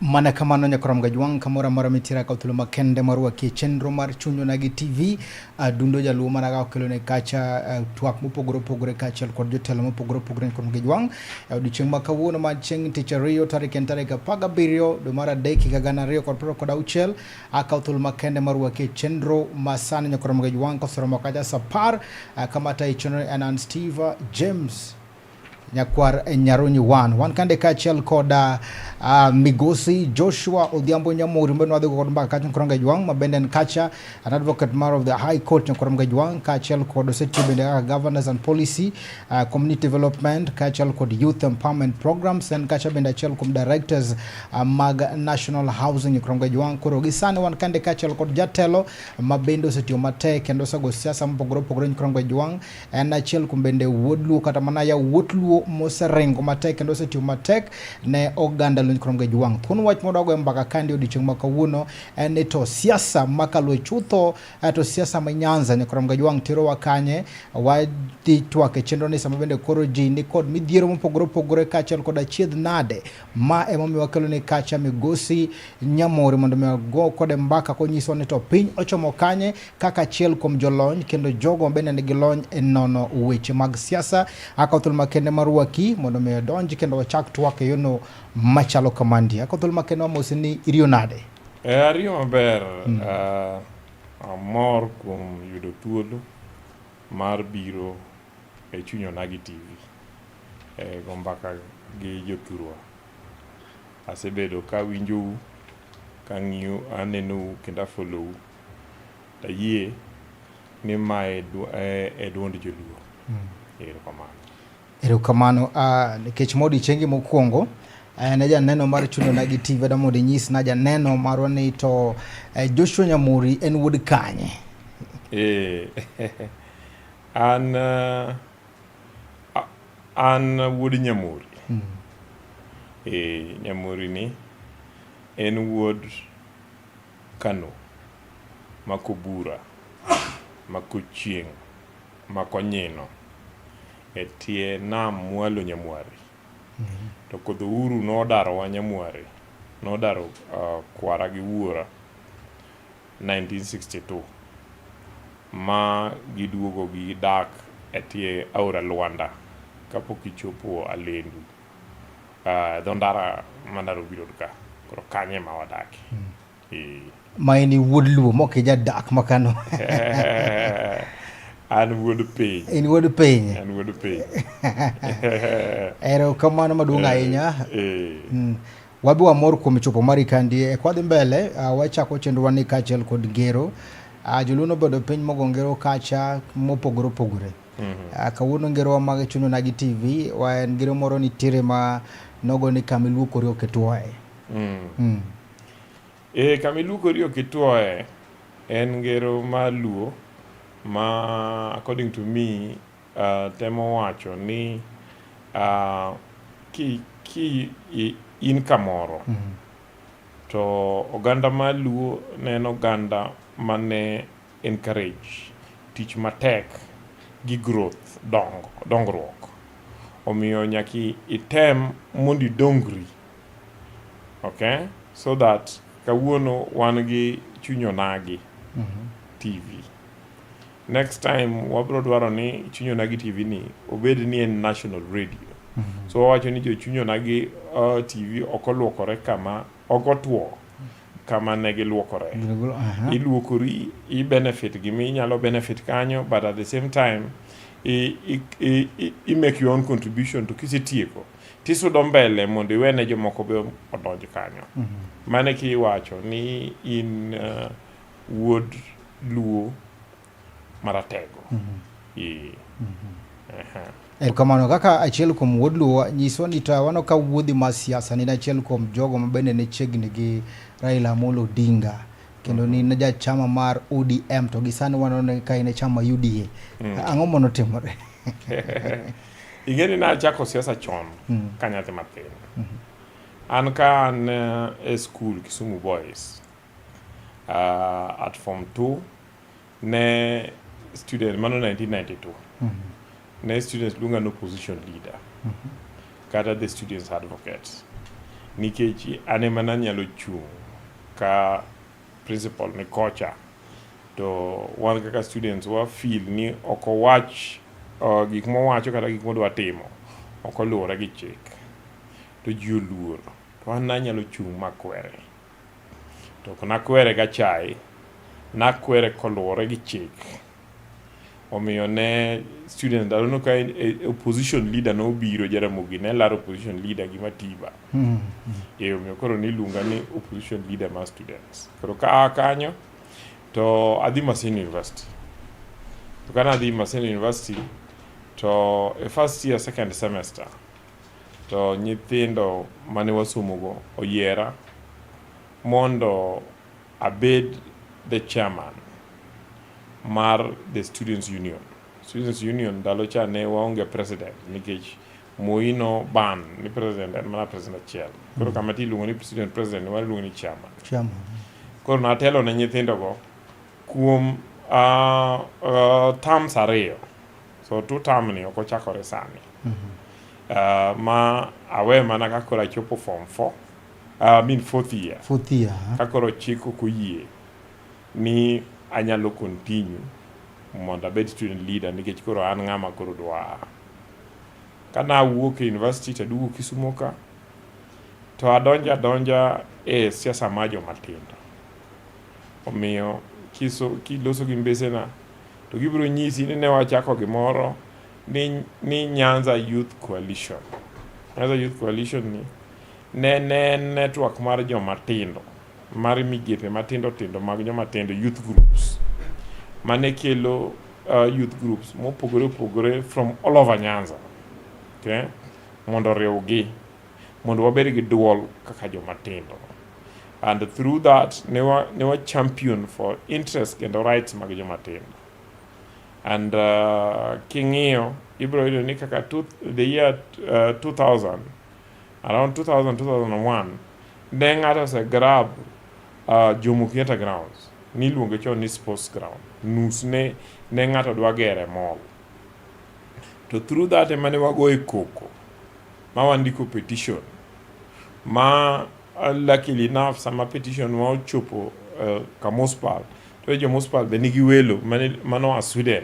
Mana kamano nyakoram gajwang' kamoro amora mitiere akawo thuolo makende mar rwaki e chenro mar Chuny Onagi TV. Adundo jaluo mana ka okelone kacha twak mopogore opogore kaachiel kod jotelo mopogore opogore nyakoram gajwang'. E odiochieng' ma kawuono ma chieng' tich ariyo tarik en tarik 17 dwe mar 3 higa 2026 akawo thuolo makende mar rwaki e chenro ma sani nyakoram gajwang' koseromo kacha sa 10 kama tayo chenro en an Steve James nyakwar Nyarunyi wan wan kande kaachiel kod migosi Joshua Odhiambo Nyamori mbende wadhi kod mbaka kacha Nkoronga Jwang' ma bende en kacha an advocate mar of the High Court Nkoronga Jwang' kaachiel kod osetiyo bende kaka governance and policy, community development kaachiel kod youth empowerment programs en kacha bende achiel kuom directors mag National Housing Nkoronga Jwang'. Koro gi sani wan kande kaachiel kod jatelo ma bende osetiyo matek kendo osego siasa mopogore opogore Nkoronga Jwang'. En achiel kuom bende wuod Luo kata mana yawuot Luo moseringo matek kendo osetiyo matek ne oganda Luo Nkoronga Jwang'. Thuon wach modwa goyo mbaka kandi odiochieng' ma kawuono en ni to siasa makaluo chutho, to siasa ma Nyanza Nkoronga Jwang' terowa kanye? Wadhi twak e chenro ni sama bende koro ji ni kod midhiero mopogore opogore kaachiel kod achiedh nade. Ma emomiyo wakelo ni kacha migosi Nyamori mondo mi wago kode mbaka konyiso ni to piny ochomo kanye kaka achiel kuom jolony kendo jogo bende nigi lony e nono weche mag siasa. Akawo thuolo makende mar rwaki mondo mi odonj kendo wachak twak e yono machalo kamandi. Akawo thuolo makende wamosi ni iriyo nade? Ariyo maber. Amor kuom yudo thuolo mar biro e Chuny Onagi TV go mbaka gi jothurwa. Asebedo ka awinjou, kang'iyo, anenou kendo afollow u. Tayie ni mae e duond joluo. Erokamano. Erokamano. Nikech ma odiochiengi mokwongo ne janeno mar Chuny Onagi TV, adwa mondo inyis na janeno marwa ni to Joshua Nyamori en wuod kanye? An wuod Nyamori. Nyamori ni en wuod Kano, Makobura, Makochieng', Makonyino e tie nam mwalo Nyamwari. To kodh Uhuru nodarowa Nyamwari, nodaro kwara gi wuora 1962 ma giduogo gidak e tie aora Lwanda kapok ichopo Alendu, dho ndara ma Nairobi Road ka. Koro kanyo ema wadake. Ma in wuod Luo mok ijadak ma Kano. An wuod piny. In wuod piny. An wuod piny. Erokamano maduong' ahinya. Wabe wamor kuom chopo mari kandi. E kwadhi mbele, wachako chenrowa ni kaachiel kod ngero. Joluo nobedo piny mogo ngero kacha mopogore opogore. Kawuono ngerowa mag Chuny Onagi TV, en ngero moro nitiere ma nogo ni kama iluokori ok ituoye. Kama iluokori ok ituoye en ngero mar Luo ma according to me temo wacho ni ki in kamoro to oganda mar Luo ne en oganda mane encourage tich matek gi growth, dongruok. Omiyo nyaka item mondo idongri. Okay? So that kawuono wan gi Chuny Onagi TV. Next time wabro dwaro ni Chuny Onagi TV ni obed ni en national radio. So wawacho ni jo Chuny Onagi TV ok oluokore kama ok otuo kama ne giluokore. Iluokori, i benefit gima inyalo benefit kanyo, but at the same time i make your own contribution to kisetieko tisudo mbele mondo iwene jomoko be odonj kanyo. Mano kiwacho ni in wuod Luo maratego. Erokamano. Kaka achiel kuom wuod Luo, nyiswa ni to waneno ka wuodhi mar siasa ni achiel kuom jogo ma bende ne chiegni gi Raila Amolo Odinga kendo ni ne jachama mar ODM to gi sani waneno ka in e chama UDA. Ang'o manotimore? Ing'e ni nachako siasa chon ka nyathi mathin. An ka an e school Kisumu Boys at form 2 ne student mano 1992 ne students luonga ni opposition leader kata the students advocate. Nikech an ema nanyalo chung' ka principal ni kocha to wan kaka students wa feel ni ok owach gik mowacho kata gik modwa timo ok oluwore gi chik to ji oluor to an nanyalo chung' makwere to ok nakwere gachaye nakwere koluwore gi chik. Omiyo ne students ndalono ka opposition leader nobiro Jaramogi ne laro opposition leader gi Matiba. E omiyo koro niluonga ni opposition leader mar students. Koro ka aa kanyo to adhi Maseno University. To kane adhi Maseno University to e first year second semester to nyithindo mane wasomogo oyiera mondo abed the chairman mar the Students Union. Students Union ndalo cha ne waonge president nikech Moi no ban ni president en mana president achiel. Koro kama ti iluongo ni student president waluongo ni chairman. Chairman. Koro natelo ne nyithindogo kuom terms ariyo. So two term ni ok ochakore sani. Ma awe mana ka koro achopo form 4. I mean fourth year. Fourth year. Ka koro chik ok oyie ni anyalo continue mondo abed student leader nikech koro an ng'ama koro dwa. Ka nawuok e university to aduogo Kisumo ka to adonjo adonja e siasa mar joma tindo. Omiyo kiloso gi mbesena to gibiro nyisi ni ne wachako gimoro ni Nyanza Youth Coalition. Nyanza Youth Coalition ni ne en network mar joma tindo mar migepe matindo tindo mag joma tindo, youth groups mane kelo youth groups mopogore opogore from all over Nyanza, okay? Mondo oriwgi mondo wabed gi duol kaka joma tindo, and through that ne wa champion for interest kendo rights mag joma tindo. And king'iyo ibiro yudo ni kaka the year 2000, around 2000 2001, ne ng'ato ose grab Jomo Kenyatta grounds, niluonge chon ni sports ground, nus ne ng'ato dwa gere mall. To through that ema ne wagoye koko ma wandiko petition ma luckily enough sama petition wa ochopo Kamuspal, to jo Muspal be nigi welo manoa Sweden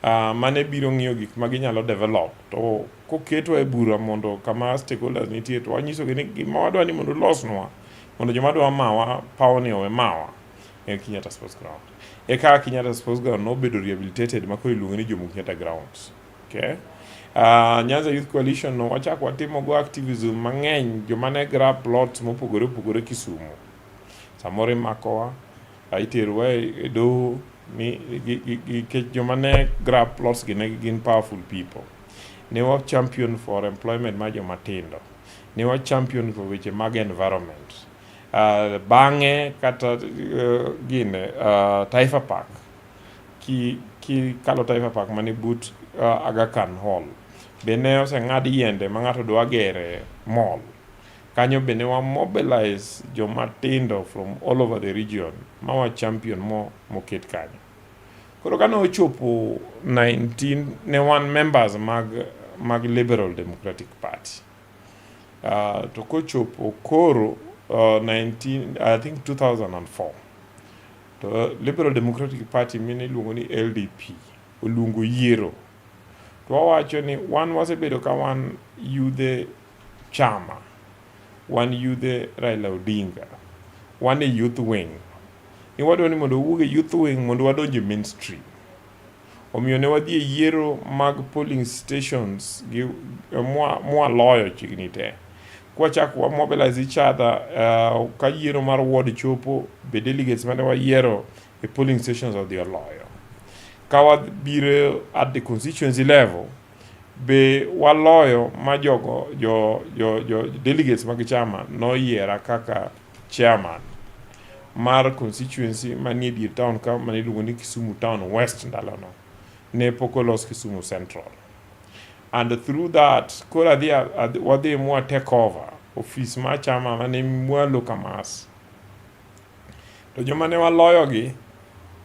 mane biro ng'iyo gik ma ginyalo develop, to koketwa e bura mondo kama stakeholders nitie, to wanyisogi ni gima wadwa ni mondo ulosnwa mondo joma dwa mawa pawni owe mawa en Kenyatta Sports Ground. Eka Kenyatta Sports Ground nobedo rehabilitated ma koro iluongo ni Jomo Kenyatta Grounds. Okay? Nyanza Youth Coalition no wachako watimo go activism mang'eny, joma ne grab plots mopogore opogore Kisumu. Samoro imakowa, iterowa e doho nikech joma ne grab plots gi ne gin powerful people. Ne wa champion for employment mar joma tindo. Ne wa champion for weche mag environment. Bang'e kata gine Taifa Park, kikalo Taifa Park mani but Aga Khan Hall be ne oseng'ad yiende ma ng'ato dwa gere mall. Kanyo be ne wa mobilize joma tindo from all over the region ma wa champion mo moket kanyo. Koro kane ochopo 19 ne wan members mag Liberal Democratic Party. To kochopo koro 19, I think 2004, to Liberal Democratic Party mine iluongo ni LDP oluongo yiero, to wawacho ni wan wasebedo ka wan yudhe chama, wan yudhe Raila Odinga, wan e youth wing, ni wadwa ni mondo wawuog e youth wing mondo wadonj e mainstream. Omiyo ne wadhi e yiero mag polling stations gi mwaloyo chiegni te. Kwachako wa mobilize each other, ka yiero mar ward chopo be delegates mane wayiero e polling stations odhi oloyo. Ka wabiro at the constituency level be waloyo ma jogo jo delegates mag chama noyiera kaka chairman mar constituency manie dier town ka mane iluongo ni Kisumu Town West. Ndalono ne pok olos Kisumu Central. And through that koro adhi wadhi mwa take over office mar chama mane mwalo Kamas, to joma ne waloyogi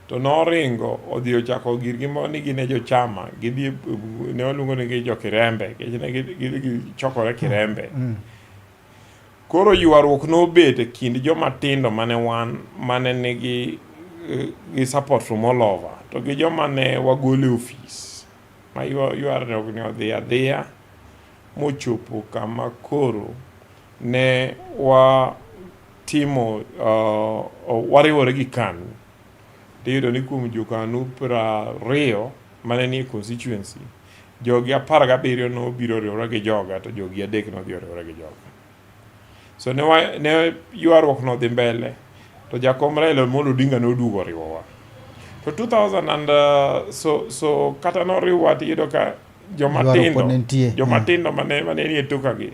to noringo odhi ochako girgi mo ni gin e jochama, gidhi ne waluongo ni gi jo Kirembe nikech ne gidhi gichokore Kirembe. Koro ywaruok nobet e kind joma tindo mane wan mane nigi gi support from all over to gi joma ne wagolo e ofis ma ywaruok ni odhi adhiya mochopo kama koro ne watimo wariwore gi KANU. Tiyudo ni kuom jo KANU 20 mane nie constituency, jogi 17 nobiro oriwore gi joga to jogi 3 nodhi oriwore gi joga. So ne ywaruok no dhi mbele to jakom Raila Amolo Odinga noduogo oriwowa. To 2000 and so kata noriwowa tiyudo ka joma tindo joma tindo mane mane nie tokagi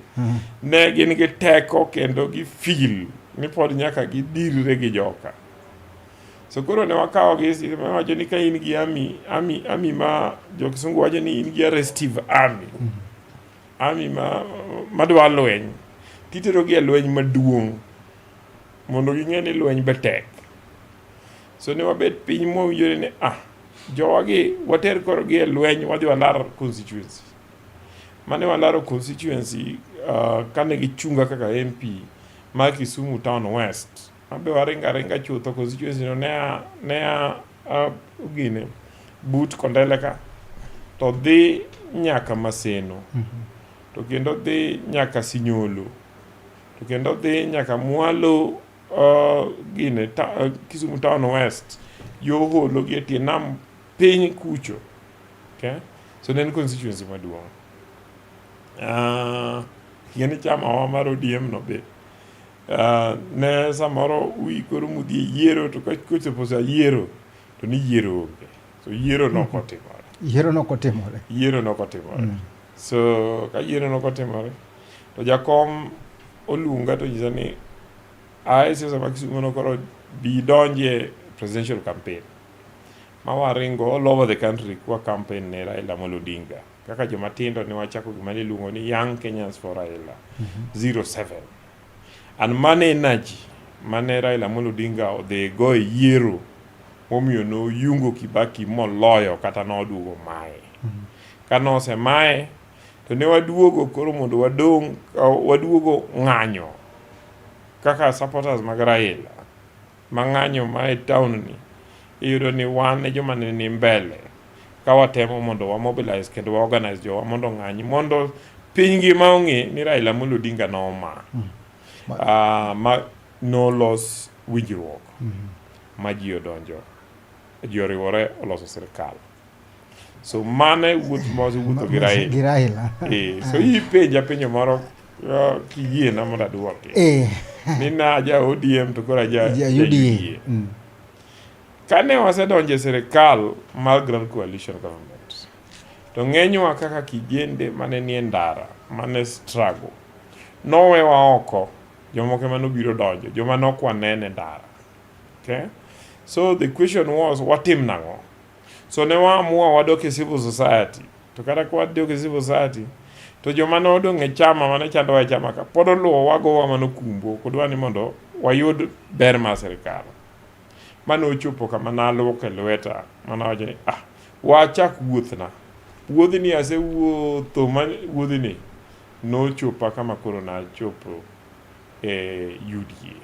ne gin gi teko kendo gi feel ni pod nyaka gidirre gi joka. So koro ne wakawo gi wacho ni ka in gi army army army ma jo kisungu wacho ni in gi arrestive army. Army ma madwa lweny titero gi e lweny maduong' mondo ging'e ni lweny be tek. So ne wabet piny mwawinjore ni ah jowagi water korgi e lweny wadhi walar constituency. Mane walaro constituency kane gichunga kaka MP mar Kisumu Town West. Mabe waringa ringa chutho constituency no ne a gine but Kondele ka to dhi nyaka Maseno to kendo dhi nyaka Sinyolo to kendo dhi nyaka mwalo gine Kisumu Town West yo holo gi e tie nam piny kucho. Okay? So ne en constituency maduong'. Higa ni chama wa mar ODM no be ne samoro uikoru mudhi e yiero to kochopo sa yiero to ni yiero onge. So yiero nok otimore. Yiero nok otimore. Yiero nok otimore. So ka yiero nok otimore to jakom oluonga to nyisa ni ae siasa ma Kisumu no koro bi donje presidential campaign. Ma waringo all over the country kwa campaign ne Raila Amolo Odinga. Kaka joma tindo ne wachako gima ne iluongo ni Young Kenyans for Raila 07. And mano energy mane Raila Amolo Odinga odhi go e yiero momiyo noyungo Kibaki moloyo kata noduogo maye. Ka nosemaye to ne waduogo koro mondo wadong' waduogo ng'anyo kaka supporters mag Raila ma ng'anyo ma e town ni iyudo ni wan e joma ne ni mbele ka watemo mondo wa mobilize kendo wa organize jowa mondo ong'any mondo piny ngima ong'e ni Raila Amolo Odinga noma ma nolos winjruok ma ji odonjo ji oriwore oloso sirikal. So mano e wuoth ma wasewuotho gi Raila. Gi Raila. So ipenja penjo moro kiyiena mondo aduoki. Ni naja ODM to koro aja ja UDA. Kane wasedonjo e sirikal mar Grand Coalition Government, to ng'enywa kaka kijende mane nie ndara, mane struggle, nowewa oko, jomoko ema nobiro donjo, joma nok wanene e ndara. Okay? So the question was, watim nang'o? So ne waamua wadok e civil society. To kata ka wadok e civil society, to joma ne odong' e chama mane chandowa e chama ka, pod oluwowa gowa mano kumbo, ok odwa ni mondo wayud ber mar sirikal. Mane ochopo kama naluoko e lweta, mane awacho ni ah, wachak wuothna. Wuodhni asewuotho ma wuodhni nochopa kama koro nachopo e UDA.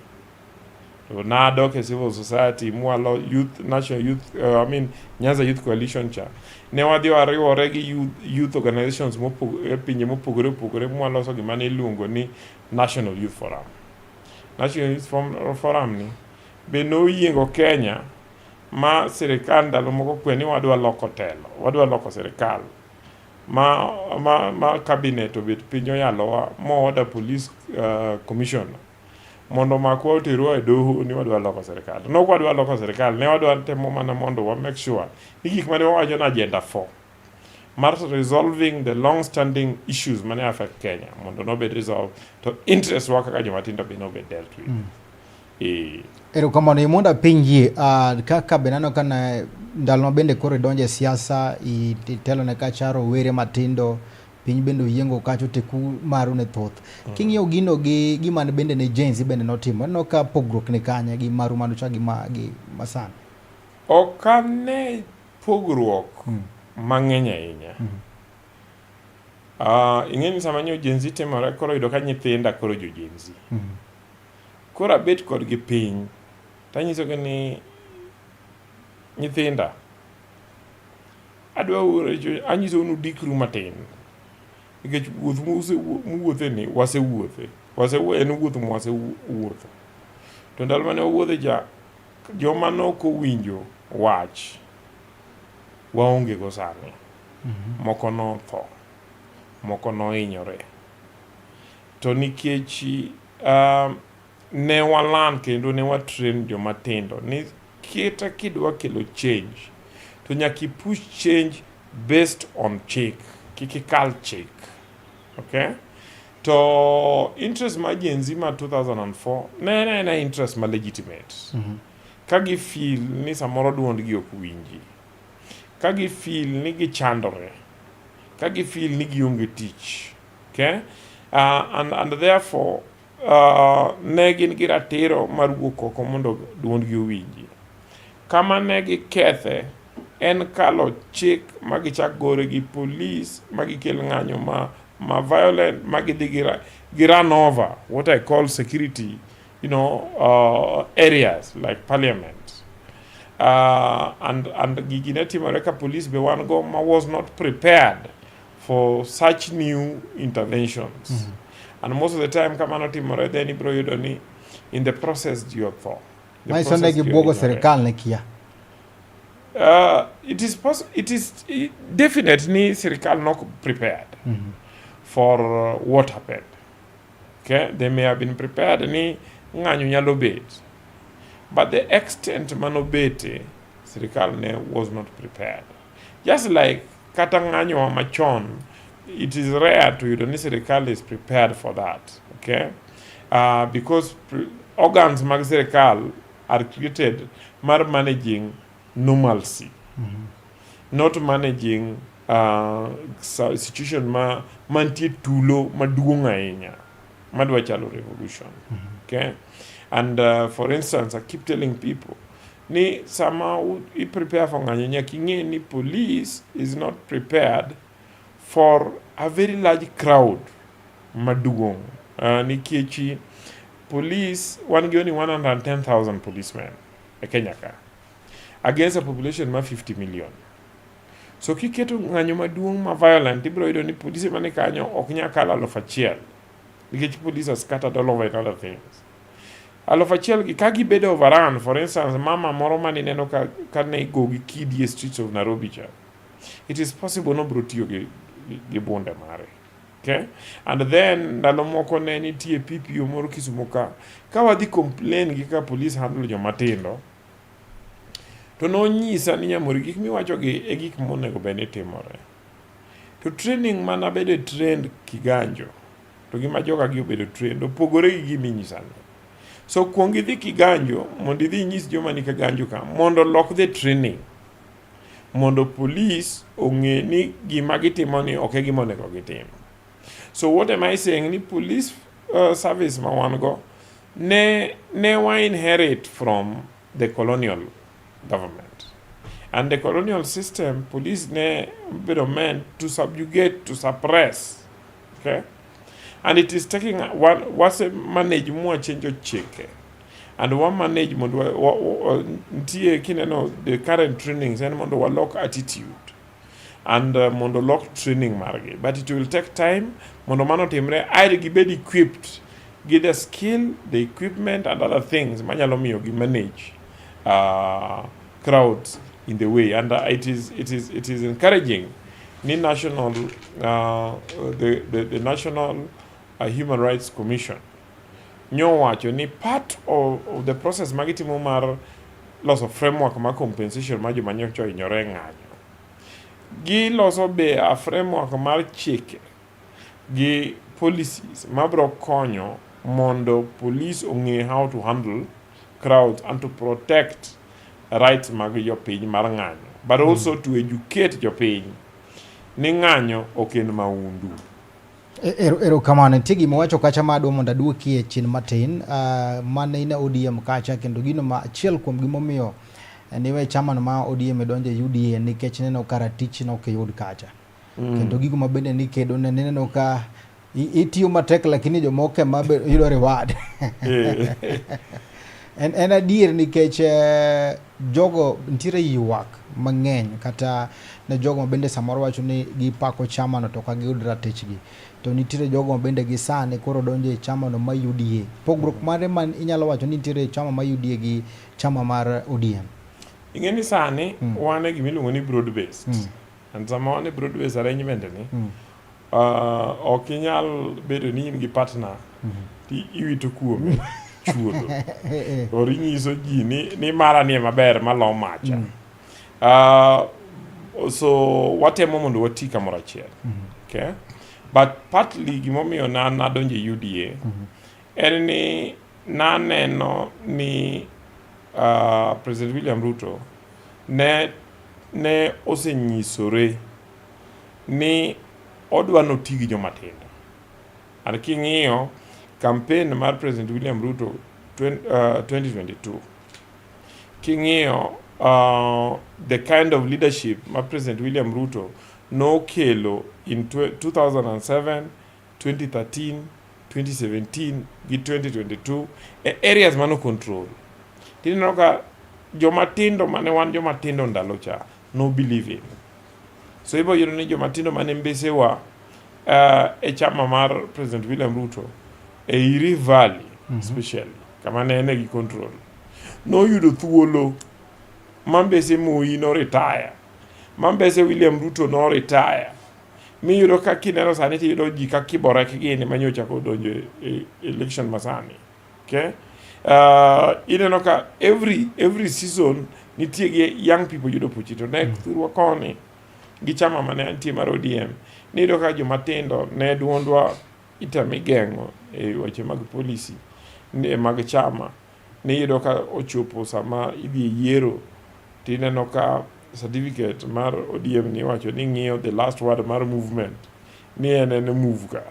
To nadok e civil society mwalo youth, national youth, I mean Nyanza Youth Coalition cha. Ne wadhi wariwore gi youth organizations e pinje mopogore opogore mwaloso gima ne iluongo ni National Youth Forum. National Youth Forum ni be noyiengo Kenya ma sirikal ndalo moko kwe ni wadwa loko telo, wadwa loko sirikal. Ma cabinet obet piny oyalowa mo order police commissioner mondo omakwa oterwa e doho ni wadwa loko sirikal. To nok wadwa loko sirikal, ne wadwa temo mana mondo wa make sure ni gik mane wawacho na agenda 4 mar resolving the long standing issues mane affect Kenya mondo nobed resolved to interest wa kaka joma tindo be nobed dealt with. Erokamano mondo apenjie kaka be naneno ka ne ndalo ma bende koro idonjo e siasa itelo ne kacha rowere matindo piny bende oyiengo kacha oteku maru ne thoth. King'iyo gino gi gima bende ne Gen Z bende notimo, aneno ka pogruok ni kanye gi maru manocha gi ma gi masani. Ok ane pogruok mang'eny ahinya. Ing'e ni sama nyo Gen Z timore koro yudo ka nyithinda koro jo Gen Z. Koro abet kodgi piny tanyisogi ni nyithinda adwa anyisou ni udikru matin nikech wuoth muwuothe ni wasewuothe en wuoth mwasewuotho to ndalo mane wawuothe cha joma nok owinjo wach waonge go sani. Moko notho, moko nohinyore. To nikech ne walan kendo ne watrain joma tindo ni kata kidwa kelo change to nyaka i push change based on chik, kik ikal chik. Okay? To interest mar Gen Z ma 2004 ne en aena interest ma legitimate. Ka gi feel ni samoro duondgi ok winji. Ka gi feel ni gichandore. Ka gi feel ni gionge tich. Okay? And therefore ne gin gi ratiro mar wuok oko mondo duondgi owinji. Kama ne gikethe en kalo chik ma gichak gore gi police ma gikel ng'anyo ma violent ma gidhi gi run over what I call security areas like parliament. And gigi ne timore ka police be wan go ma was not prepared for such new interventions. And most of the time kamano timore, then ibro yudo ni in the process ji otho. Manyiso ne gibuogo sirikal ne kia. It is definite ni sirikal not prepared for what happened. Okay, they may have been prepared ni ng'anyo nyalo bet, but the extent manobete sirikal ne was not prepared. Just like kata ng'anyo wa machon, it is rare to yudo ni sirikal is prepared for that. Okay, because organs mag sirikal are created mar managing normalcy, not managing situation ma mantie tulo maduong' ahinya madwa chalo revolution. Okay, and for instance, I keep telling people ni sama i prepare for ng'anyo, nyaka ing'e ni police is not prepared for a very large crowd maduong', nikech police wan gi only 110,000 policemen e Kenya ka against a population ma 50 million. So kiketo ng'anyo maduong' ma violent, ibiro yudo ni polise mani kanyo ok nyal kalo 1,000 nikech police are scattered all over in other things. 1,000 gi ka gibedo overrun, for instance, mama moro manineno ka ne igo gi kidi e streets of Nairobi cha, it is possible nobiro tiyo gi bunde mare. Okay? And then ndalo moko ne nitie PPO moro Kisumu ka wadhi complain gi ka police handle joma tindo, to nonyisa ni Nyamori, gik miwacho gi e gik monego bed ni timore. To training mana bedo trained Kiganjo to gima joga gi obedo trained opogore gi gima inyisani. So kuong idhi Kiganjo mondo idhi inyis joma ni Kiganjo ka mondo lok the training mondo police ong'e ni gima gitimo ni ok e gima onego gitim. So what am I saying? Ni police service ma wan go ne wa inherit from the colonial government. And the colonial system, police ne bedo meant to subjugate, to suppress. Okay? And it is taking one wase manage mwa change chike. And wa manage mondo nitie kineno the current trainings en mondo walok attitude and mondo lok training margi, but it will take time mondo mano timre ae gibed equipped gi the skill, the equipment and other things manyalo miyo gi manage crowds in the way. And it is encouraging ni national the National Human Rights Commission nyowacho ni part of the process magitimo mar loso framework mar compensation mar joma nyocha ohinyore e ng'anyo, giloso be a framework mar chike gi policies mabiro konyo mondo police ong'e how to handle crowds and to protect rights mag jopiny mar ng'anyo, but also to educate jopiny ni ng'anyo ok en maundu. Erokamano. Nitie gima wacho kacha ma adwa mondo aduokie chien matin. Mane in e ODM kacha kendo gino ma achiel kuom gimomiyo niwe chairman ma ODM e donjo e UDA nikech neno ka ratich ne ok iyud kacha. Kendo gigo ma bende nikedo ne nineno ka itiyo matek lakini jomoko ema yudo reward. En adier nikech jogo nitiere ywak mang'eny kata ne jogo ma bende samoro wacho ni gipako chamano to ok giyud ratichgi. To nitiere jogo ma bende gi sani koro donjo e chamano ma UDA. Pogruok mare ma inyalo wacho ni nitiere e chama ma UDA gi chama mar ODM? Ing'e ni sani wan e gima iluongo ni broad based. And sama wan e broad based arrangement ni, ok inyal bedo ni in gi partner ti iwito kuome chuodho. Or inyiso ji ni mara ni ema ber malo macha. So watemo mondo wati kamoro achiel. Okay? But partly gimomiyo na nadonjo e UDA en ni naneno ni President William Ruto ne osenyisore ni odwa noti gi joma tindo. And king'iyo campaign mar President William Ruto 2022, king'iyo the kind of leadership ma President William Ruto nokelo in 2007, 2013, 2017 gi 2022 e areas mano control. Tineno ka joma tindo mane wan joma tindo ndalo cha no believe in. So ibo yudo ni joma tindo mane mbesewa e chama mar President William Ruto e Rift Valley especially kama ne en gi control noyudo thuolo ma mbese Moi no retire, ma mbese William Ruto no retire, miyudo ka kineno sani tiyudo ji ka Kiborek gini manyocha odonjo e election masani. Okay? Ineno ka every season nitie gi young people yudo opportunity. To ne thurwa koni gi chama mane antie mar ODM, niyudo ka joma tindo ne duondwa itemo igeng'o e weche mag policy mag chama. Niyudo ka ochopo sama idhi e yiero tineno ka certificate mar ODM ni iwacho ni ng'iyo the last word mar movement ni en move ka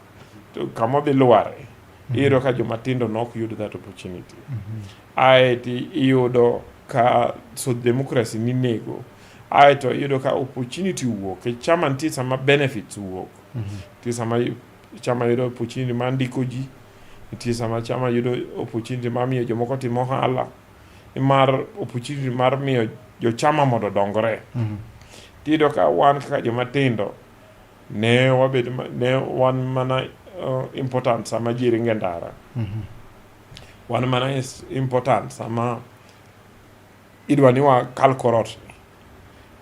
to kama odhi lware iyudo ka joma tindo nok yud that opportunity. Ae iyudo ka so democracy ninego. Ae to iyudo ka opportunity wuok e chama, nitie sama benefits wuok, nitie sama chama yudo opportunity mar ndiko ji, nitie sama chama yudo opportunity mar miyo jomoko timo ohala, mar opportunity mar miyo jochama mondo odongre. Tiyudo ka wan kaka joma tindo ne wabed ne wan mana important sama ji ringo e ndara, wan mana important sama idwa ni wakal korot ni,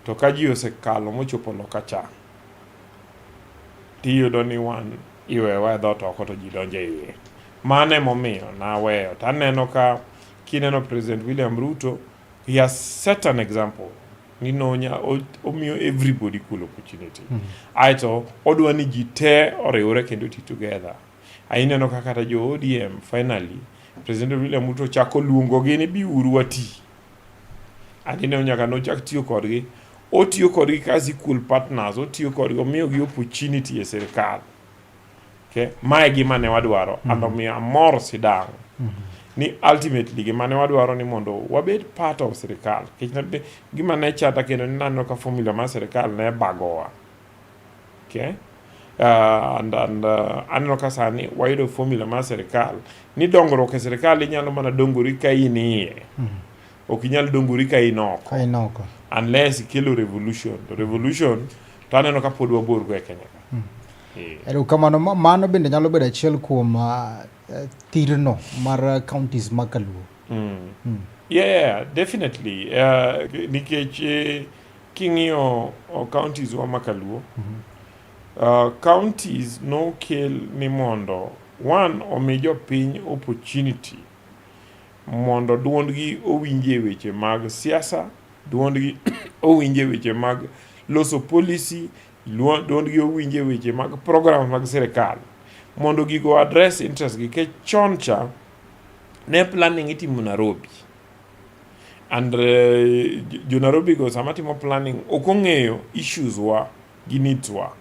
to ka ji osekalo mochopo loka cha tiyudo ni wan iwewa e dhoot oko to ji donjo e iye. Mano emomiyo naweyo to aneno ka kineno President William Ruto, he has set an example ni nonya omiyo everybody equal opportunity. Aeto odwa ni ji te oriwre kendo ti together. Ineno ka kata jo ODM finally President William Ruto chako luongogi ni biuru wati. And ineno nyaka nochak tiyo kodgi, otiyo kodgi kaka equal partners, otiyo kodgi, omiyogi opportunity e sirikal. Okay? Mae gima ne wadwaro and omiyo amor sidang' ni ultimately gima ne wadwaro ni mondo wabed part of sirikal. Nikech gima ne chata kendo ni naneno ka formula mar sirikal ne bagowa. Okay? And aneno ka sani wayudo formula mar sirikal ni dongruok e sirikal inyalo mana dongori ka in iye. Ok inyal dongori ka in oko. Ka in oko. Unless ikelo revolution. To revolution to aneno ka pod wabor go e Kenya ka. Erokamano. Mano bende nyalo bedo achiel kuom thirno mar counties ma Kaluo. Yeah, definitely. Nikech king'iyo counties wa ma Kaluo, counties nokel ni mondo one omi jopiny opportunity mondo duondgi owinji e weche mag siasa, duondgi owinji e weche mag loso policy, duondgi owinji e weche mag program mag sirikal mondo gigo address interest gi. Nikech chon cha ne planning itimo Nairobi and jo Nairobi go sama timo planning ok ong'eyo issues wa gi needs wa.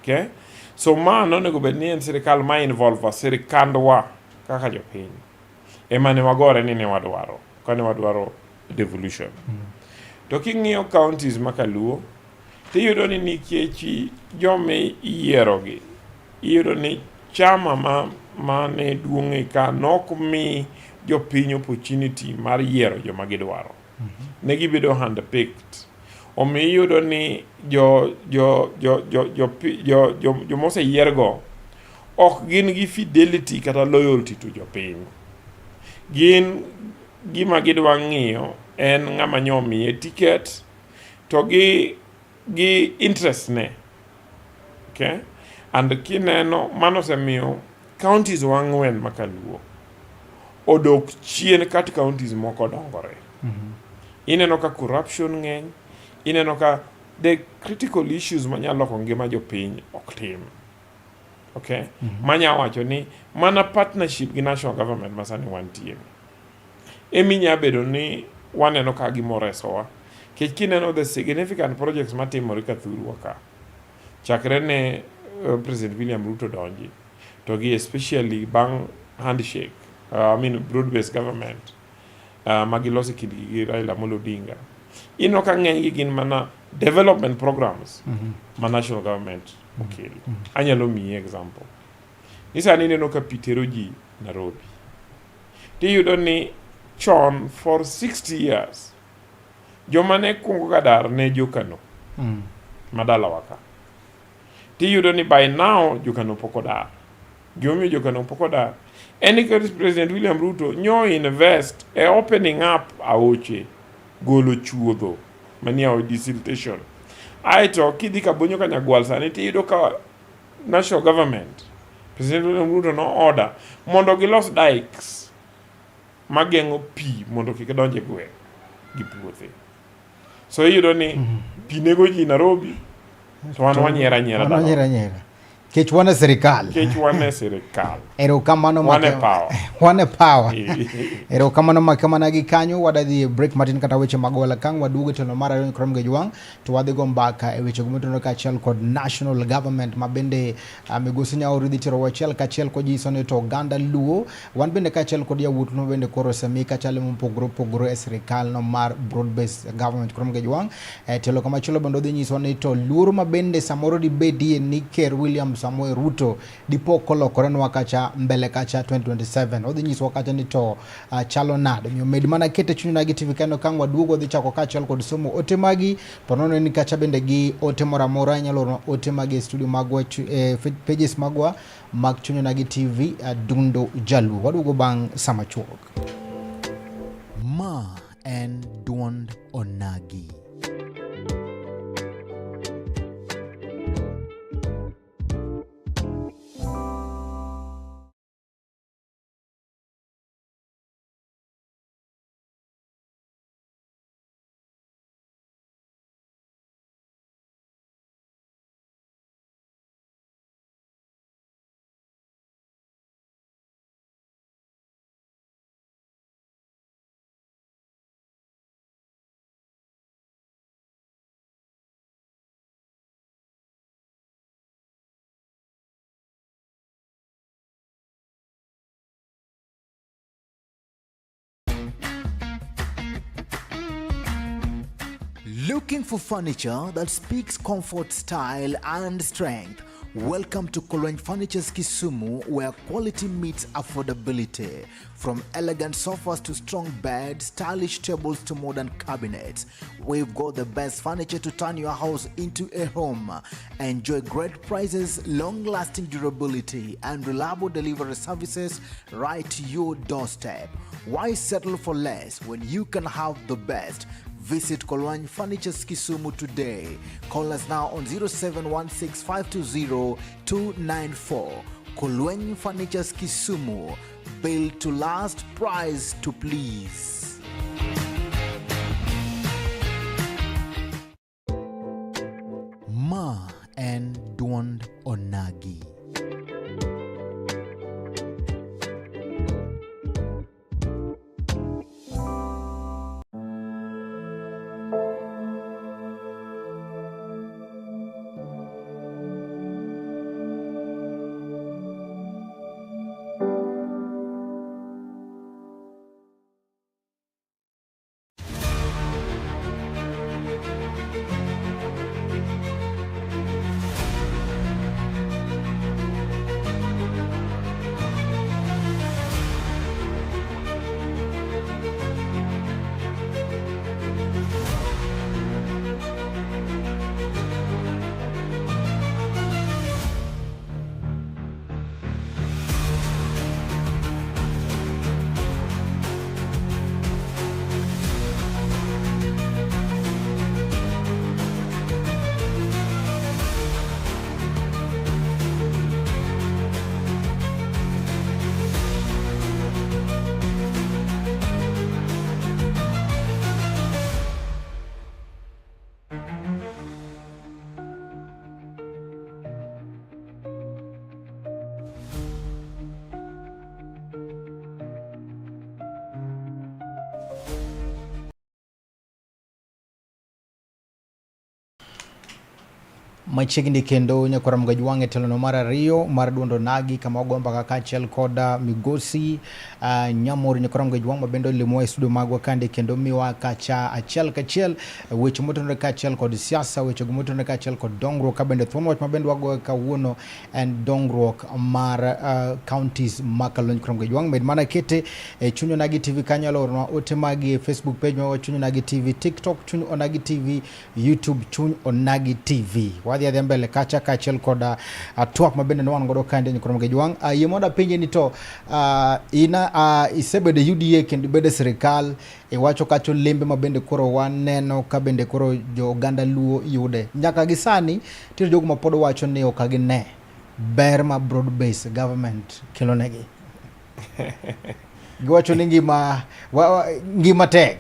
Okay? So ma nonego bed ni en sirikal ma involve sirikandwa kaka jopiny ema ne wagore ni ne wadwaro kane wadwaro devolution. To king'iyo counties ma Kaluo, Tiyudo ni nikech joma iyierogi, iyudo ni chama mane duong' e ka nok mi jopiny opportunity mar yiero joma gidwaro. Ne gibedo handpicked. Omiyo iyudo ni joma oseyiergo ok gin gi fidelity kata loyalty to jopiny. Gin gima gidwa ng'iyo en ng'ama nyo omiye ticket to gi interest ne. Okay? And kineno mano osemiyo counties wa ang'wen ma kaluo odok chien kat counties moko dongore. Ineno ka corruption ng'eny, ineno ka the critical issues manyalo loko ngima jopiny ok tim. Okay? Manya wacho ni mana partnership gi national government ma sani wantie ni eminya bedo ni waneno ka gima oresowa. Nikech kineno the significant projects matimore ka thurwa ka, chakre ne President William Ruto donji, to gi especially bang' handshake, I mean broad based government ma giloso e kindgi gi Raila Amolo Odinga, ineno ka ng'enygi gin mana development programs ma national government okelo. Anyalo miyi example. Ni sani ineno ka pi tero ji Nairobi. Tiyudo ni chon for 60 years joma ne kuongo ga dar ne jokano madalawa ka. Tiyudo ni by now jokano pok odar. Gimomiyo jokano pok odar en ni President William Ruto nyo invest e opening up aoche, golo chuodho manie aoche, desiltation. Aeto kidhi Kabonyo Kanyagwal sani tiyudo ka national government President William Ruto no order mondo gilos dikes mageng'o pi mondo kik donj e gweng' gi puothe. So iyudo ni pi nego ji Nairobi to wan wanyiero anyiera Wan wanyiero anyiera. Kech wan e sirikal. Kech wan e sirikal. Erokamano Wan e power. Wan e power. Erokamano makamana gi kanyo wadhi e break matin kata weche mag ohala kang' waduogo e telo mar ariyo Krom Gejwang' to wadhi go mbaka e weche motenore kaachiel kod national government ma bende migosi Nyaori dhi tero achiel kachiel kojiso ni to oganda Luo wan bende kaachiel kod yawuot no bende koro osemi kachalo mopogore opogore e sirikal no mar broad based government Krom Gejwang'. Telo kamachielo bende odhi nyiso ni to luoro ma bende samoro dibedie ni Ker William Samoei Ruto dipo kolokorenwa kacha mbele kacha 2027. Odhi nyisowa kacha ni to chalo nade. Omiyo med mana kete chuny nagi TV kendo kang' waduogo wadhi chako kaachiel kod somo ote magi. Po nono ni kacha bende gi ote moro amora inyalo oro ote magi e studio magwa, pages magwa mag Chuny Onagi TV, Dundo Jaluo. Waduogo bang' sama chuok. Ma en duond Onagi. Looking for furniture that speaks comfort, style, and strength? Welcome to Kolweny Furnitures Kisumu, where quality meets affordability. From elegant sofas to strong beds, stylish tables to modern cabinets, we've got the best furniture to turn your house into a home. Enjoy great prices, long-lasting durability, and reliable delivery services right to your doorstep. Why settle for less when you can have the best? Visit Kolwany Furnitures Kisumu today. Call us now on 0716520294. Kolwany Furnitures Kisumu. Built to last, price to please. Ma en duond Onagi. Machiegni kendo nyakwara Mgajwang' e telono mar ariyo mar duond Onagi kama wago mbaka kaachiel kod migosi Nyamori nyakwara Mgajwang' ma bende olimowa e studio magwa kande kendo miwa kacha achiel kachiel weche motenore kaachiel kod siasa, weche go motenore kaachiel kod dongruok ka bende thuon wach ma bende wagoyo kawuono en dongruok mar counties ma Kaluo nyakwara Mgajwang'. Med mana kete e Chuny Onagi TV kanyo, oornwa ote magi e Facebook page marwa Chuny Onagi TV, TikTok Chuny Onagi TV, YouTube Chuny Onagi TV. Wadhi adhiya mbele kacha kaachiel kod twak ma bende ne wan godo kaendi nyakwara Mgajwang'. Yie mondo apenje ni to ina isebedo e UDA kendo ibedo e sirikal, iwacho kacha olembe ma bende koro waneno ka bende koro jo oganda Luo yude. Nyaka gi sani nitiere jogo ma pod wacho ni ok gine ber ma broad based government kelonegi. Giwacho ni ngima ngima tek.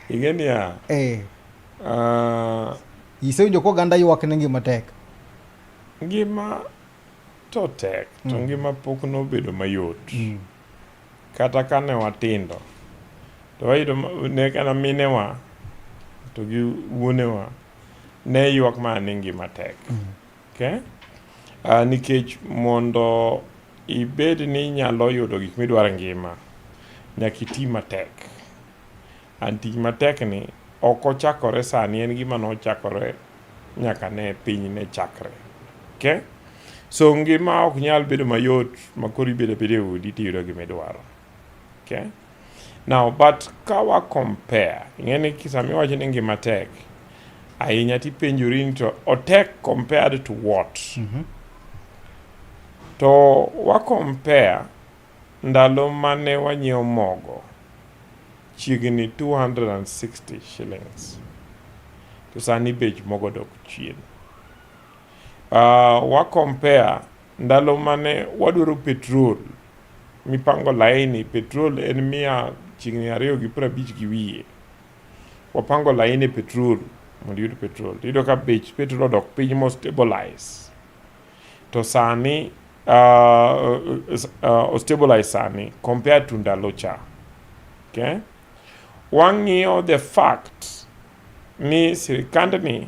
Ing'e niya, Isewinjo ka oganda ywak ni ngima tek? Ngima to tek, to ngima pok nobedo mayot. Kata kane watindo, to wayudo ne kata minewa to gi wuonewa ne ywak mana ni ngima tek. Okay? Nikech mondo ibed ni inyalo yudo gik midwaro e ngima, nyaka iti matek. And tich matek ni ok ochakore sani, en gima nochakore nyaka ne piny ne chakre. Okay? So ngima ok nyal bedo mayot ma koro ibedo abeda e odi tiyudo gima idwaro. Okay? Now, but ka wa compare, ing'e ni sama iwacho ni ngima tek, ahinya tipenjori ni to otek compared to what? To wa compare ndalo mane wanyiewo mogo chiegni 260 shillings to sani bech mogo dok chien. Wa compare ndalo mane wadwaro petrol mipango laini, petrol en mia chiegni ariyo gi prabich gi wiye. Wapango laini e petrol mondo iyud petrol. Iyudo ka bech petrol odok piny mo stabilize. To sani o stabilize sani compared to ndalo cha. Okay? Wang'iyo the fact ni sirikandni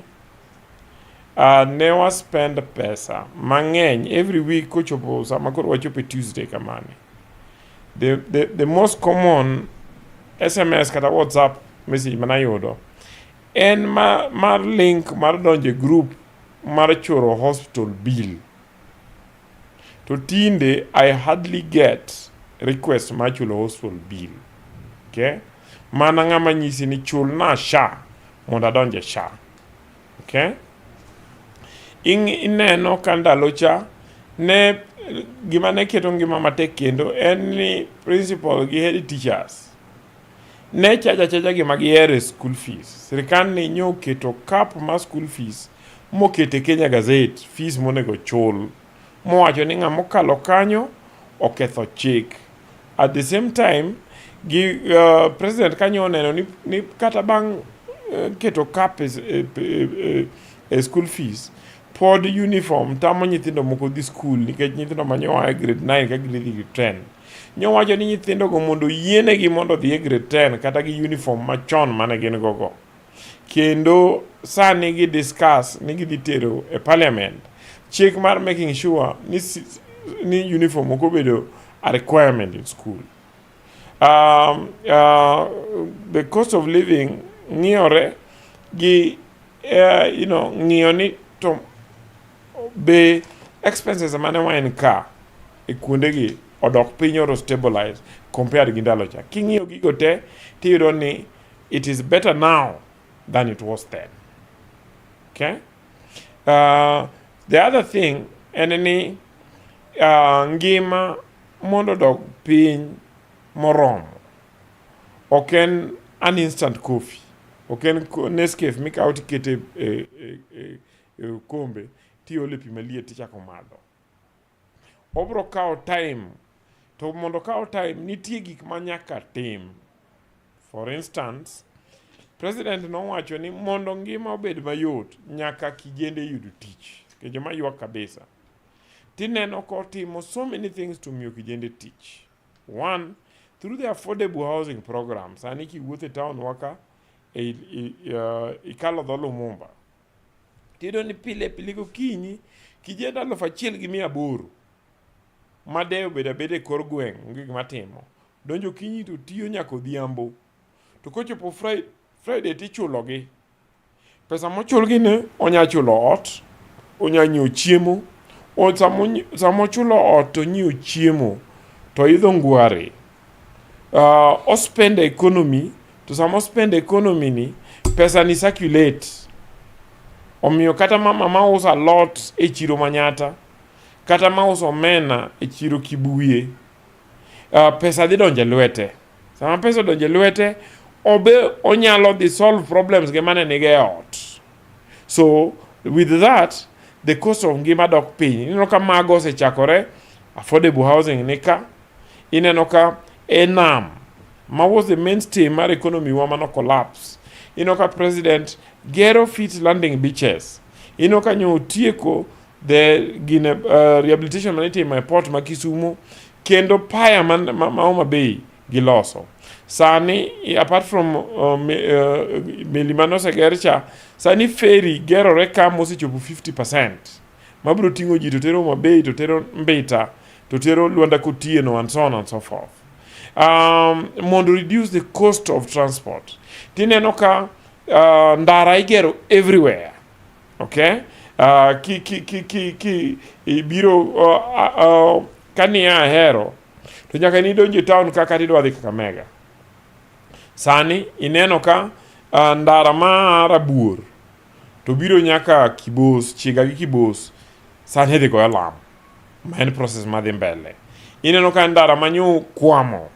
ne wa spend pesa mang'eny every week kochopo sama koro wachopo e Tuesday kamani. The most common SMS kata WhatsApp message manayudo en mar link mar donjo e group mar choro hospital bill. To tinde I hardly get request mar chulo hospital bill. Okay? Mana ng'ama nyisi ni chulna SHA mondo adonj e SHA. Okay? Ineno ka ndalo cha ne gima ne keto ngima matek kendo en ni principal gi head teachers ne chaja chaja gima gihero e school fees. Sirkal ni nyo oketo cap mar school fees mokete Kenya Gazette fees monego chul mowacho ni ng'ama okalo kanyo oketho chik. At the same time gi president kanyo oneno ni kata bang' keto cap e school fees pod uniform tamo nyithindo moko dhi school nikech nyithindo ma nyo a e grade 9 ka gidhi grade 10. Nyowacho ni nyithindogo mondo oyienegi mondo odhi e grade 10 kata gi uniform machon mane gin go go. Kendo sani gi discuss ni gidhi tero e parliament chik mar making sure ni uniform ok obedo a requirement in school. The cost of living ng'iyore gi ng'iyo ni to be expenses mane wa incur e kuondegi odok piny or stabilize compared gi ndalo cha. King'iyo gigo te tiyudo ni it is better now than it was then. Okay? The other thing en ni ngima mondo odog piny moromo ok en an instant coffee, ok en Nescafe mikawo tikete e okombe tiole pi maliet tichako madho. Obro kawo time, to mondo okaw time nitie gik ma nyaka tim. For instance, president nowacho ni mondo ngima obed mayot nyaka kijende yud tich, nikech joma ywak kabisa. Tineno kotimo so many things to miyo kijende tich. One, through the affordable housing program, sani kiwuotho e town wa ka, ikalo dho Lumumba. Tiyudo ni pile pile gokinyi kijende 1800 ma de obedo abeda e kor gweng' onge gima timo. Donjo okinyi to tiyo nyaka odhiambo. To kochopo Friday tichulogi. Pesa mochulgi ni onya chulo ot, onya nyiewo chiemo. Sama ochulo ot to onyiewo chiemo to oidho ngware. Ospend economy to sama ospend economy ni pesa ni circulate. Omiyo kata mama mauso alot e chiro Manyata kata mauso omena e chiro Kibuye, pesa dhi donjo e lwete. Sama pesa odonjo e lwete, obe onyalo dhi solve problems ge mane nigo e ot. So with that, the cost of ngima dok piny. Ineno ka mago osechakore, affordable housing ni ka. Ineno ka e nam, ma was the mainstay mar economy wa mano collapse. Ineno ka president gero fit landing beaches. Ineno ka nyo otieko the gine, rehabilitation mane itimo e port ma Kisumu kendo paya man, ma Homa Bay giloso. Sani apart from meli mane oseger cha, sani ferry gerore ka mosechopo 50% mabiro ting'o ji to tero Homa Bay to tero Mbita to tero Luanda Kotieno and so on and so forth. Mondo reduce the cost of transport. Tineno ka ndara igero everywhere. Okay? Ki ki ki ki ki ibiro kania Ahero to nyaka nidonj e town kaka tidwa dhi Kakamega. Sani ineno ka ndara ma Rabuor to biro nyaka Kibos, Chiga gi Kibos, sani idhi goyo lam. Ma en process madhi mbele. Ineno ka ndara manyo kwamo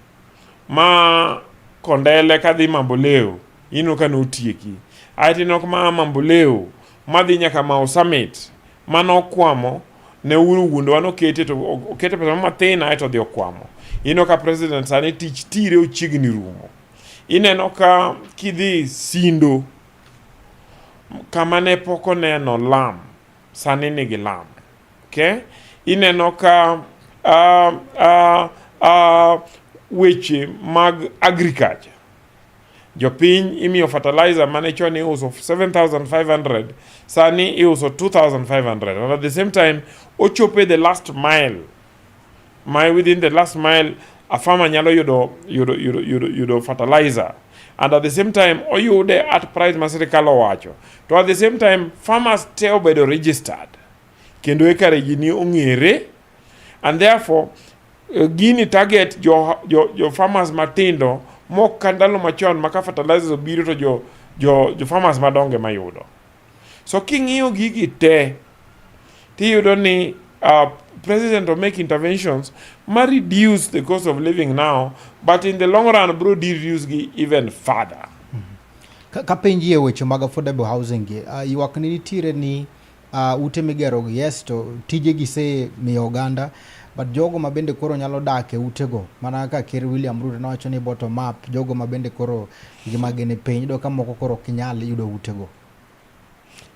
ma Kondele kadhi Mamboleo ineno ka notieki. Aeto ineno ka ma Mamboleo madhi nyaka Mau Summit manokwamo ne Uhuru wuondowa nokete to okete pesa mathin aeto odhi okwamo. Ineno ka president sani tich tire ochiegni rumo. Ineno ka kidhi Sindo kama ne pok oneno lam sani nigi lam. Okay? Ineno ka weche mag agriculture jopiny imiyo fertilizer mane chon iuso 7500 sani iuso 2500 and at the same time ochopo the last mile ma within the last mile a farmer nyalo yudo fertilizer and at the same time oyude at price ma sirikal owacho to at the same time farmers te obedo registered kendo acreage ni ong'ere and therefore gini target jo farmers matindo mok ka ndalo machon ma ka fertilizers obiro to jo farmers madongo ema yudo. So king'iyo gigi te tiyudo ni president will make interventions ma reduce the cost of living now, but in the long run bro reduce gi even further. Kapenji e weche mag affordable housing gi, ywak ni nitiere ni ute migero gi yes to tije gisemiyo oganda, but jogo ma bende koro nyalo dak e utego mana kaka Ker William Ruto nowacho ni bottom up, jogo ma bende koro ngimagi ni piny, iyudo ka moko koro ok nyal yudo utego.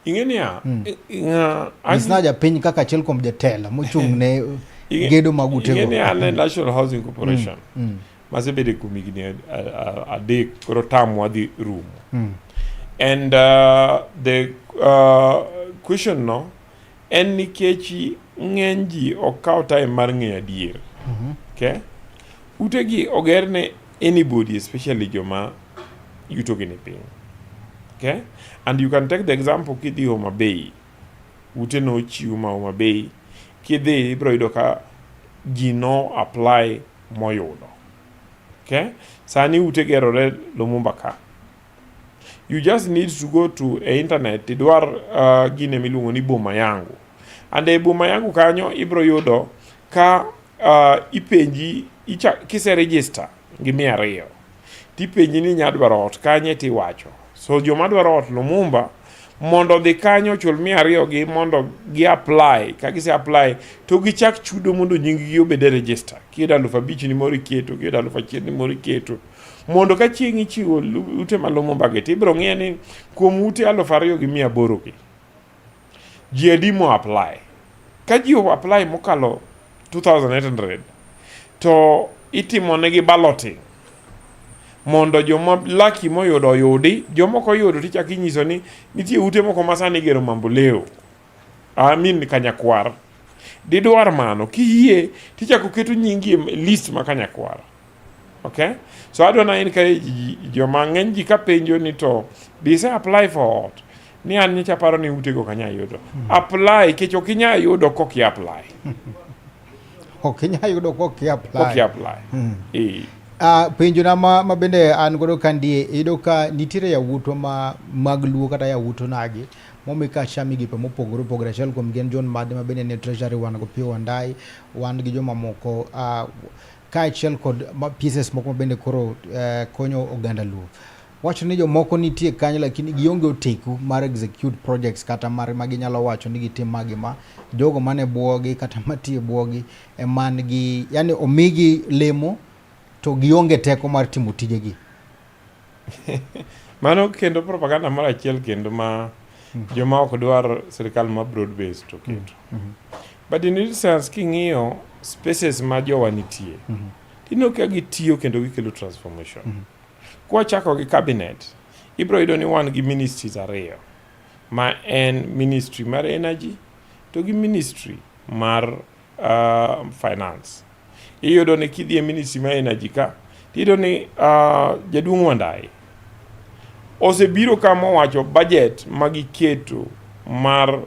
Ing'e niya, Nyisna japiny kaka achiel kuom jatelo mochung' ne gedo mag utego. Ing'e ni an e National Housing Corporation masebedo kuom higni 3 koro tamwa dhi rumo. And the question no en nikech ng'eny ji ok kaw time mar ng'eyo adier. Okay? Utegi oger ne anybody, especially joma yutogi ni piny. Okay? And you can take the example kidhi Homa Bay. Ute nochiw ma Homa Bay. Kidhi ibiro yudo ka ji no apply moyudo. Okay? Sani ute gerore Lumumba ka. You just need to go to e internet idwar gine miluongo ni Boma Yangu. And e Boma Yangu kanyo ibiro yudo ka ipenji kise register gi 200 tipenji ni inya dwaro ot kanye tiwacho. So joma dwaro ot Lumumba mondo odhi kanyo ochul 200 gi mondo gi apply. Ka gise apply to gichak chudo mondo nying gi obed e register. Kiyudo 5000 ni moro iketo, kiyudo 1000 ni moro iketo. Mondo ka chieng' ichiwo ute ma Lumumba gi tibiro ng'iyo ni kuom ute 2800 gi ji adi mo apply. Ka ji o apply mokalo 2800 to itimo negi balloting. Mondo joma lucky moyudo oyudi, jomoko oyudo tichako inyiso ni nitie ute moko ma sani igero Mamboleo. I mean Kanyakwar. Didwar mano, kiyie tichako keto nyingi e list ma Kanyakwar. Okay? So adwa na encourage ji joma ng'eny ji kapenjo ni to dise apply for ot ni an nyocha aparo ni utego ok anyal yudo. Apply nikech ok inyal yudo kok i apply. Ok inyal yudo kok i apply. Kok i apply. Eh. Penjo na ma bende an godo ka ndie, iyudo ka nitiere yawuotwa ma mag Luo kata yawuot onagi momi kacha migepe mopogore opogore. Achiel kuom gi en John Mbadi ma bende nie Treasury, wan go Opiyo Wandayi, wan gi jomamoko kaachiel kod PSS moko ma bende koro konyo oganda Luo. Wacho ni jomoko nitie kanyo lakini gionge oteku mar execute projects kata mar ma ginyalo wacho ni gitim ma gi ma. Jogo mane buogi kata matiyo buogi eman gi, yani omigi lemo to gionge teko mar timo tijegi. Mano kendo propaganda moro achiel kendo ma joma ok dwar sirikal ma broad based to keto. But in real sense king'iyo spaces ma jowa nitie, tineno ka gitiyo kendo gikelo transformation. Kwachako gi cabinet, ibiro yudo ni wan gi ministries ariyo ma en ministry mar energy to gi ministry mar finance. Iyudo ni kidhi e ministry mar energy ka, tiyudo ni jaduong' Wandayi osebiro ka mowacho budget ma giketo mar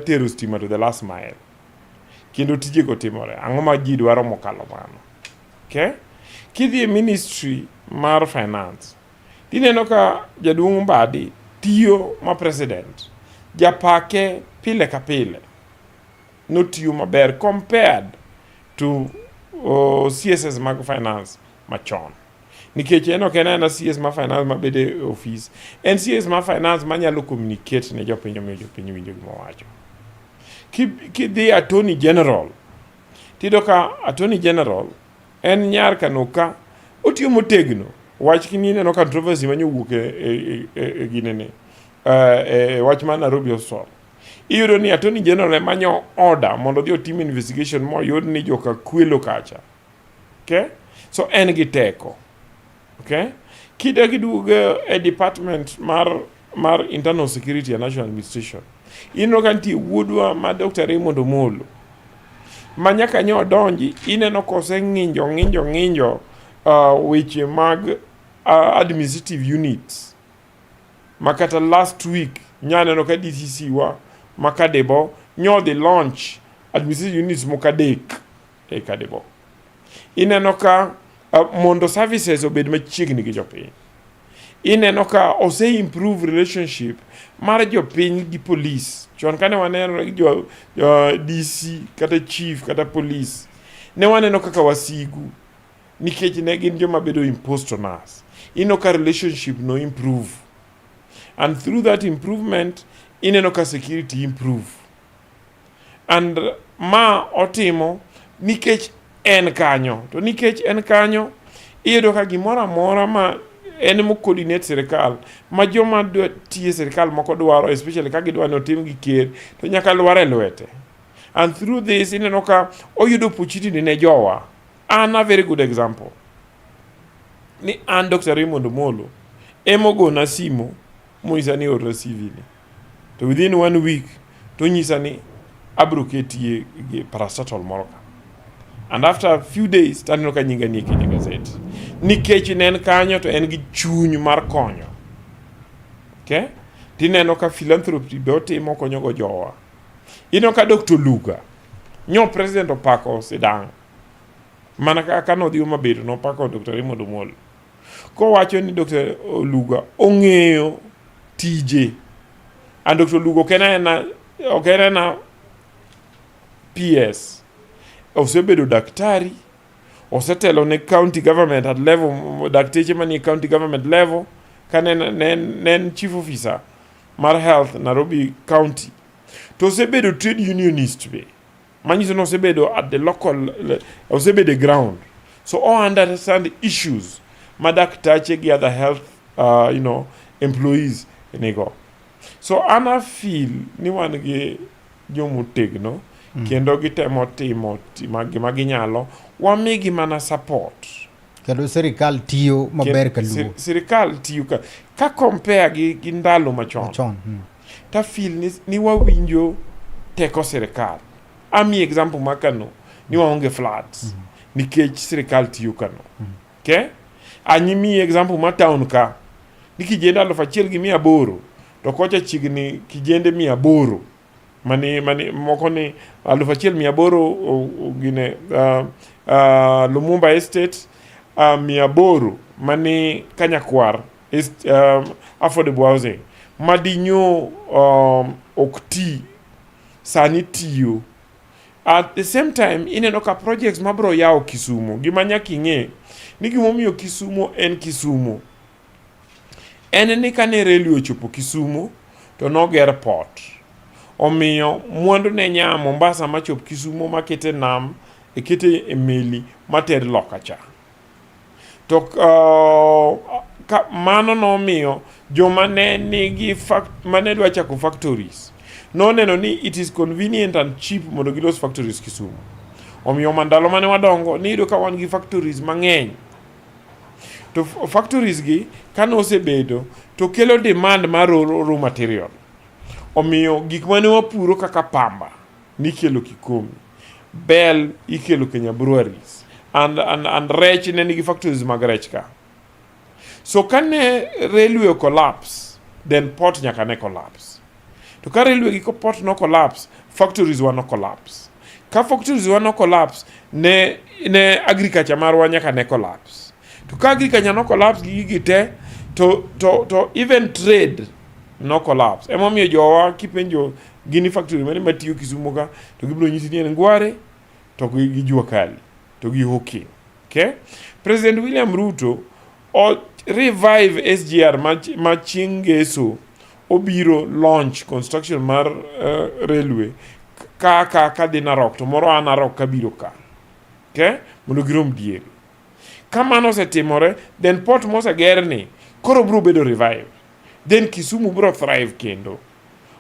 tero stima to the last mile. Kendo tijego timore. Ang'o ma ji dwaro mokalo mano? Okay? Kidhi e ministry mar finance, tineno ka jaduong' Mbadi tiyo ma president. Japake pile ka pile notiyo maber compared to CSS mag finance machon. Nikech en ok en aena CS ma finance mabedo e ofis, en CS ma finance manyalo communicate ne jopiny omiyo jopiny winjo gima owacho. Kidhi Attorney General, tiyudo ka Attorney General en nyar Kanoka, otiyo motegno. Wach kineno controversy mane owuok e ginene, e wach mar Nairobi Hospital. Iyudo ni Attorney General ema nyo order mondo odhi otim investigation moyud ni joka kwelo kacha. Okay? So en gi teko. Okay? Kidok iduogo e department mar Internal Security and National Administration, ineno ka nitie wuodwa ma Dr. Raymond Omolo ma nyaka nyo odonji, ineno koseng'injo ng'injo ng'injo weche mag administrative units ma kata last week nyaneno ka DCC wa ma Kadebo nyodhi launch administrative units moko adek e Kadebo. Ineno ka mondo services obed machiegni gi jopiny. Ineno ka ose improve relationship mar jopiny gi police. Chon kane waneno jo DC kata chief kata police, ne waneno kaka wasigu nikech ne gin joma bedo imposed on us. Ineno ka relationship no improve. And through that improvement, ineno ka security improve. And ma otimo nikech en kanyo. To nikech en kanyo, iyudo ka gimoro amora ma en mo coordinate sirikal ma joma dwa tiyo e sirikal moko dwaro, especially ka gidwa ni otim gi ker, to nyaka lwar e lwete. And through this, ineno ka oyudo opportunity ne jowa. An a very good example. Ni an Dr. Raymond Omolo emogona simu monyisa ni orna CV ni. To within one week to onyisa ni abro ketie gi parastatal moro ka. And after a few days to aneno ka nyinga nie Kenya Gazette. Nikech ne en kanyo to en gi chuny mar konyo. Okay? Tineno ka philanthropy be otimo konyogo jowa. Ineno ka Dr. Luga, nyo president opako sidang'. Mana kaka nodhi Homa Bay to nopako Dr. Raymond Omolo. Kowacho ni Dr. Oluga ong'eyo tije. And Dr. Oluga ok en aena PS. Osebedo daktari, osetelo ne county government at level, dakteche manie county government level, ka ne en chief officer mar health Nairobi County. To osebedo trade unionist be. Manyiso ni osebedo at the local, osebedo e ground. So o understand issues ma daktache gi other health employees nigo. So an a feel ni wan gi jomotegno kendo gitemo timo gima ginyalo, wamigi mana support. Kendo sirikal tiyo maber ka Luo. Sirikal tiyo ka compare gi ndalo machon. Machon. Ta feel ni wawinjo teko sirikal. Ami example ma Kano ni waonge floods nikech sirikal tiyo Kano. Okay? Anyimi example ma town ka ni kijende 1800 to kocha chiegni kijende 800 mani moko ni 1800 gine Lumumba Estate 800 mani Kanyakwar affordable housing madinyo ok ti sani tiyo. At the same time ineno ka projects mabro yawo Kisumu, gima nyaka ing'e ni gimomiyo Kisumu en Kisumu en ni kane railway ochopo Kisumu to noger port, omiyo mwandu ne nya Mombasa machop Kisumu makete nam ikete e meli mater loka cha. To mano nomiyo joma ne nigi mane dwa chako factories noneno ni it is convenient and cheap mondo gilos factories Kisumu. Omiyo mandalo mane wadongo niyudo ka wan gi factories mang'eny. To factories gi kane osebedo to kelo demand mar raw material. Omiyo gik mane wapuro kaka pamba nikelo Kikomi, bel ikelo Kenya Breweries and rech ne nigi factories mag rech ka. So kane railway collapse, then port nyaka ne collapse. To ka railway gi port no collapse, factories wa no collapse. Ka factories wa no collapse, ne agriculture marwa nyaka ne collapse. To ka agriculture no collapse gi gigi te, to even trade no collapse. Emomiyo jowa kipenjo gini factory mane matiyo Kisumu ka, to gibiro nyisi ni en Ngware to gi Jua Kali to gi Hawking. Okay? President William Ruto o revive SGR ma chieng' ngeso obiro launch construction mar railway ka dhi Narok to moro a Narok kabiro ka. Okay? Mondo girom diere. Ka mano osetimore, then port moseger ni koro biro bedo revive. Then Kisumu biro thrive kendo.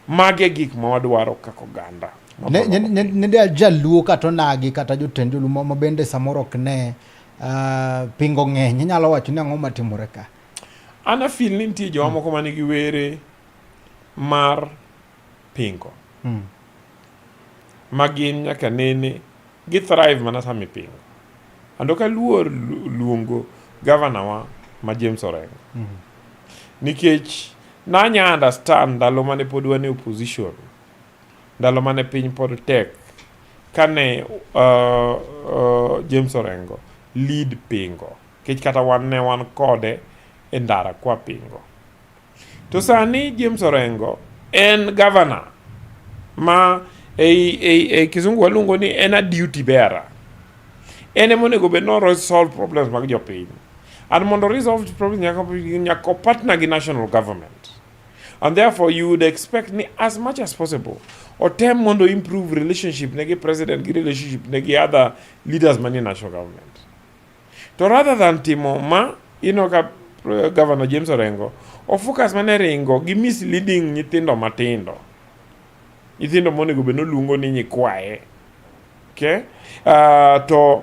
Mage gik ma wadwaro kaka oganda. Ne jaluo kata onagi kata jotend joluo ma bende samoro ok ne pingo ng'eny, inyalo wacho ni ang'o matimore ka? An a feel ni nitie jowa moko manigi were mar pingo. Ma gin nyaka nene gi thrive mana sama ipingo. And ok aluor luongo governor wa ma James Orengo. Nikech nanya understand ndalo mane pod wan e opposition, ndalo mane piny pod tek, kane James Orengo lead pingo, nikech kata wan ne wan kode e ndara kwa pingo. To sani James Orengo en governor ma ei kizungu waluongo ni en a duty bearer. En ema onego bed ni o solve problems mag jopiny. And mondo resolve problems nyaka partner gi national government. And therefore you would expect ni as much as possible otem mondo improve relationship ne gi president gi relationship ne gi other leaders manie national government. To rather than timo ma, ineno ka Governor James Orengo o focus mane ringo gi misleading nyithindo matindo. Nyithindo monego bed noluongo ni nyikwaye. Okay? To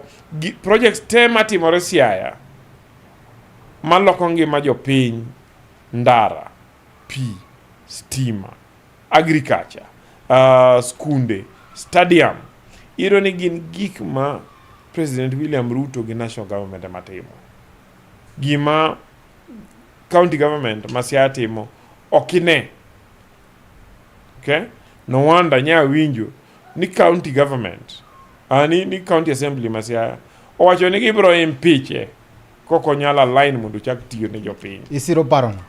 projects te matimore Siaya maloko ngima jopiny, ndara, pi, stima, agriculture, skunde, stadium, iyudo ni gin gik ma President William Ruto gi national government ema timo. Gima county government ma Siaya timo ok ine. Okay? No wonder nya winjo ni county government ni county assembly ma Siaya owacho ni gibiro impeach kok onyal align mondo ochak tiyo ne jopiny. Isiro parono?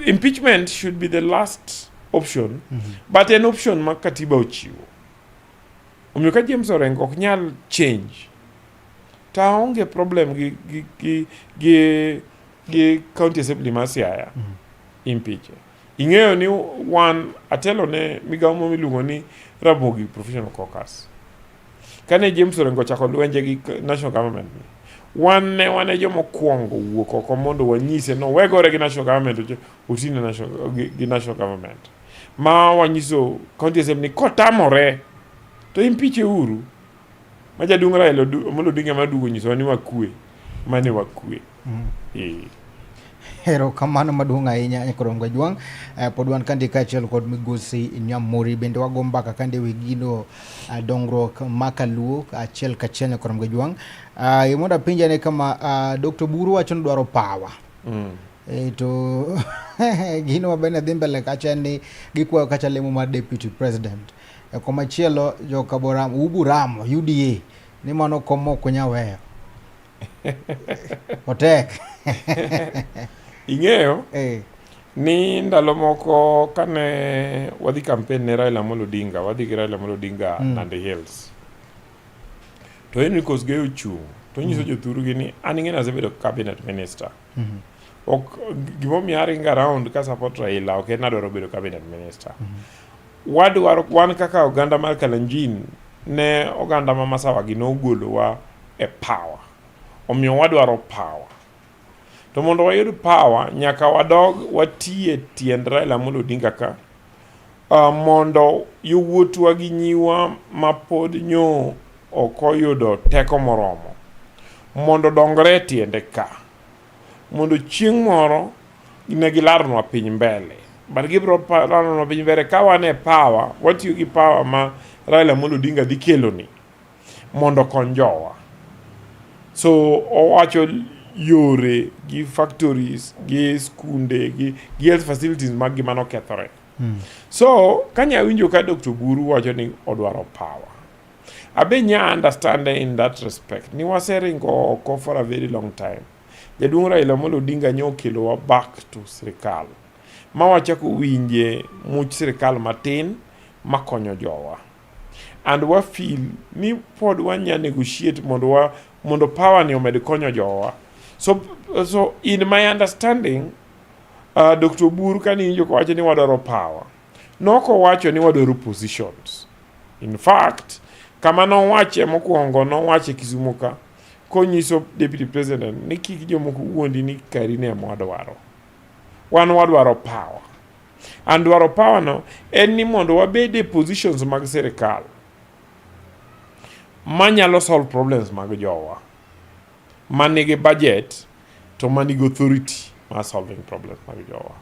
Impeachment should be the last option, but an option ma katiba ochiwo. Omiyo ka James Orengo ok nyal change, to aonge problem gi county assembly ma Siaya impeach. Ing'eyo ni wan atelo ne migawo moro miluongo ni Ramogi Professional Caucus. Kane James Orengo ochako lwenje gi national government ni, wan ne wan e joma okwongo wuok oko mondo wanyise no wegore gi national government oti ne gi national government. Ma wanyiso county assembly ni kotamore to impeach uru. Ma jaduong' Raila Amolo Odinga maduogo nyisowa ni wakwe, mane wakwe. Eh. Erokamano maduong' ahinya Nyakorongo Jwang'. Pod wan kandi kaachiel kod migosi Nyamori bende wago mbaka kandi wi gino dongruok ma kaluo achiel kachiel Nyakorongo Jwang'. Mondo apenji ane kama Dr. Buru wacho ni dwaro power. To gino mabende dhi mbele kacha en ni gikwayo kacha lemo mar deputy president. Komachielo joka Boram, Ubu Ramo UDA ni mano kom ok unyal weyo. Otek. Ing'eyo ni ndalo moko kane wadhi campaign ne Raila Amolo Odinga, wadhi gi Raila Amolo Odinga Nandi Hills. To Henry Kosgei ochung' to onyiso jothurgi ni an ing'e ni asebedo cabinet minister. Ok gimomiyo aringo around ka support Raila ok en adwaro bedo cabinet minister. Wadwaro wan kaka oganda mar Kalenjin ne oganda ma Masawa gi nogolowa e power. Omiyo wadwaro power. To mondo wayud power nyaka wadog wati e tiend Raila Amolo Odinga ka mondo yowuotwa gi nyiwa ma pod nyo ok oyudo teko moromo mondo odongre e tiende ka mondo chieng' moro ne gilarnwa piny mbele but gibiro larnwa piny mbele ka wan e power watiyo gi power ma Raila Amolo Odinga dhi keloni mondo okony jowa. So owacho yore gi factories gi skunde gi health facilities mag gi manokethore. So kanya winjo ka Dr. Buru wacho ni odwaro power. Abe nya understand in that respect ni waseringo oko for a very long time. Jaduong' Raila Amolo Odinga nyo okelowa back to sirikal ma wachako winje much sirikal matin makonyo jowa. And wa feel ni pod wanya negotiate mondo power ni omed konyo jowa. So in my understanding, Dr. Oburu kane iwinjo kowacho ni wadwaro power, nokowacho ni wadwaro positions. In fact, kama nowache mokwongo nowache Kisumu ka konyiso deputy president ni kik jomoko wuondi ni kari ne ema wadwaro. Wan wadwaro power. And dwaro power no en ni mondo wabed e positions mag sirikal manyalo solve problems mag jowa manigi budget to manigi authority mar solving problems mag jowa.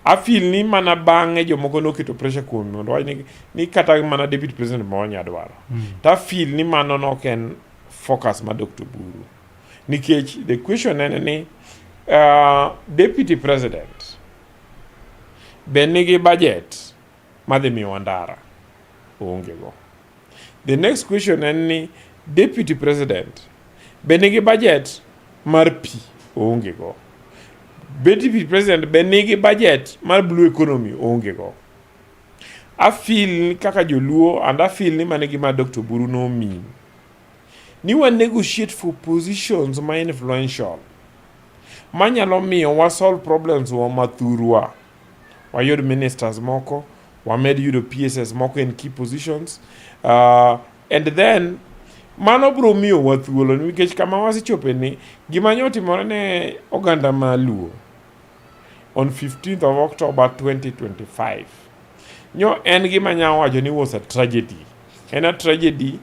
I feel ni mana bang'e jomoko noketo pressure kuome mondo wach ni kata mana deputy president ma wanya dwaro. To I feel ni mano nok en focus mar Dr. Buru. Nikech the question en ni deputy president be nigi budget madhi miyowa ndara? Oonge go. The next question en ni deputy president be nigi budget mar pi? Oonge go. Deputy president be nigi budget mar blue economy? Oonge go. I feel kaka joluo and I feel ni mano e gima Dr. Oburu no mean. Ni wa negotiate for positions ma influential manyalo miyo wa solve problems wa mathurwa. Wayud ministers moko, wamed yudo PSS moko in key positions, and then mano biro miyowa thuolo nikech kama wasechope ni gima nyo otimore ne oganda ma Luo on 15th of October 2025 nyo en gima nya wacho ni was a tragedy. En a tragedy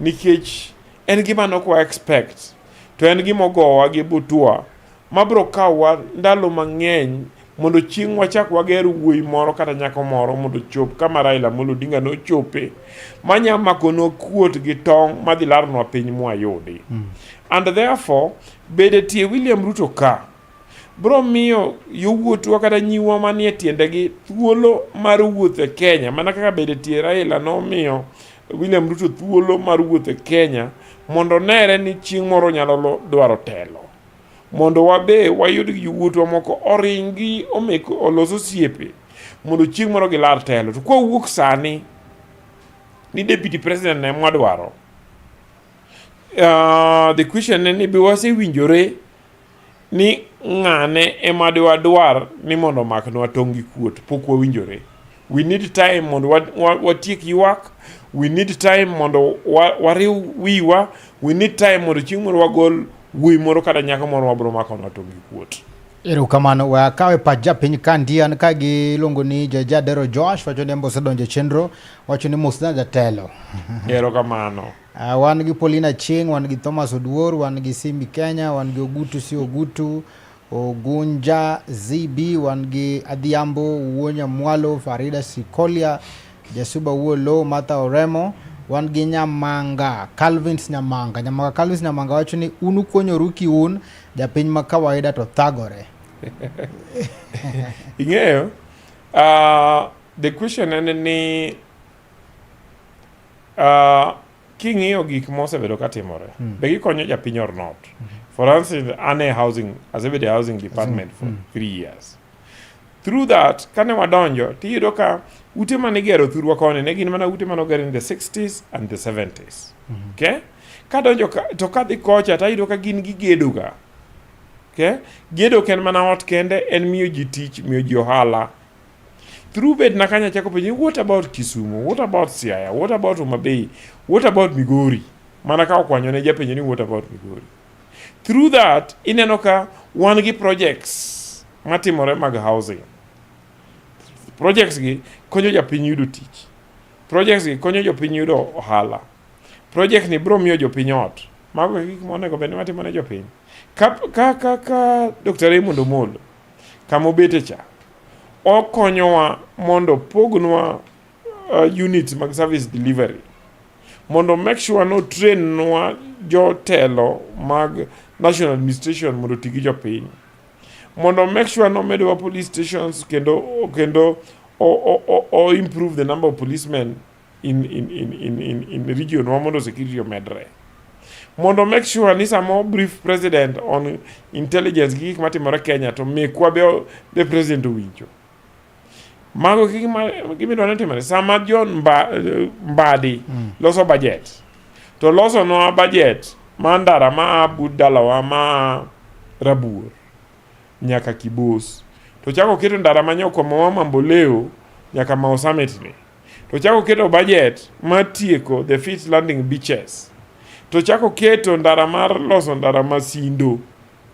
nikech en gima nok wa expect to en gima ogowa gi butua mabiro kawowa ndalo mang'eny mondo chieng' wachak wager wuoyi moro kata nyako moro mondo ochop kama Raila Amolo Odinga nochope manya makonwa kuot gi tong' madhi larnwa piny mwayudi. And therefore bede tie William Ruto ka bro miyo yowuotwa kata nyiwa manie tiendegi thuolo mar wuotho e Kenya mana kaka bede tie Raila nomiyo William Ruto thuolo mar wuotho e Kenya mondo onere ni chieng' moro nyalo dwaro telo mondo wabe wayud yowuotwa moko oringi omek olos osiepe mondo chieng' moro gilar telo. To kwawuok sani ni deputy president ne mwadwaro, the question en ni be wasewinjore ni ng'ane ema dwadwar ni mondo omaknwa tong' gi kuot? Pok wawinjore. We need time mondo watiek ywak, we need time mondo wariw wiwa, we need time mondo chieng' moro wagol wuoyi moro kata nyako moro mabiro makonwa tong' gi kuot. Erokamano. We akawe pach japiny ka nitie an ka gi iluongo ni Jajadero Joash wacho ni en be osedonjo e chenro, wacho ni mosna jatelo. Erokamano. Wan gi Paulina Chieng, wan gi Thomas Oduor, wan gi Simbi Kenya, wan gi Ogutu si Ogutu, Ogunja ZB, wan gi Adhiambo Wuo Nyamwalo, Farida Sikolia, Jasuba Wuo Lo, Martha Oremo, wan gi Nyamanga, Calvins Nyamanga. Nyamanga Calvins Nyamanga wacho ni un ukonyoru ki un, japiny ma kawaida to thagore. Ing'eyo, the question en ni king'iyo gik mosebedo katimore be gikonyo japiny or not? For instance, an e housing, asebedo e housing department for 3 years. Through that, kane wadonjo tiyudo ka ute mane igero thurwa koni ne gin mana ute mane oger in the 60s and the 70s. Okay, kadonjo ka, to kadhi kocha tayudo ka gin gigedo ga. Okay, gedo ok en mana ot kende, en miyo ji tich, miyo ji ohala. Through bed na kanya chako penjo, what about Kisumu, what about Siaya, what about Homa Bay, what about Migori? Mana ka okwanyo ne japenjo ni what about Migori. Through that, ineno ka wan gi projects matimore mag housing. Projects gi konyo japiny yudo tich, projects gi konyo jopiny yudo ohala, project ni biro miyo jopiny ot. Mago e gik monego bed ni watimo ne jopiny. Ka Dr. Raymond Omolo kama obete cha okonyowa mondo pognwa units mag service delivery mondo make sure no train nwa jotelo mag national administration mondo oti gi jopiny, mondo make sure no medowa police stations kendo o improve the number of policemen in region wa mondo security omedre, mondo make sure ni sama o brief president on intelligence gi gik matimore Kenya to mekwa be president owinjo. Mago gima idwa ni timore sama John Mbadi loso budget to loso nwa budget mar ndara ma a but dalawa ma Rabuor nyaka Kibos, to chako keto ndara ma Nyokomowa Mamboleo nyaka Mau Summit ni, to chako keto budget mar tieko the fish landing beaches, to chako keto ndara mar loso ndara ma Sindo.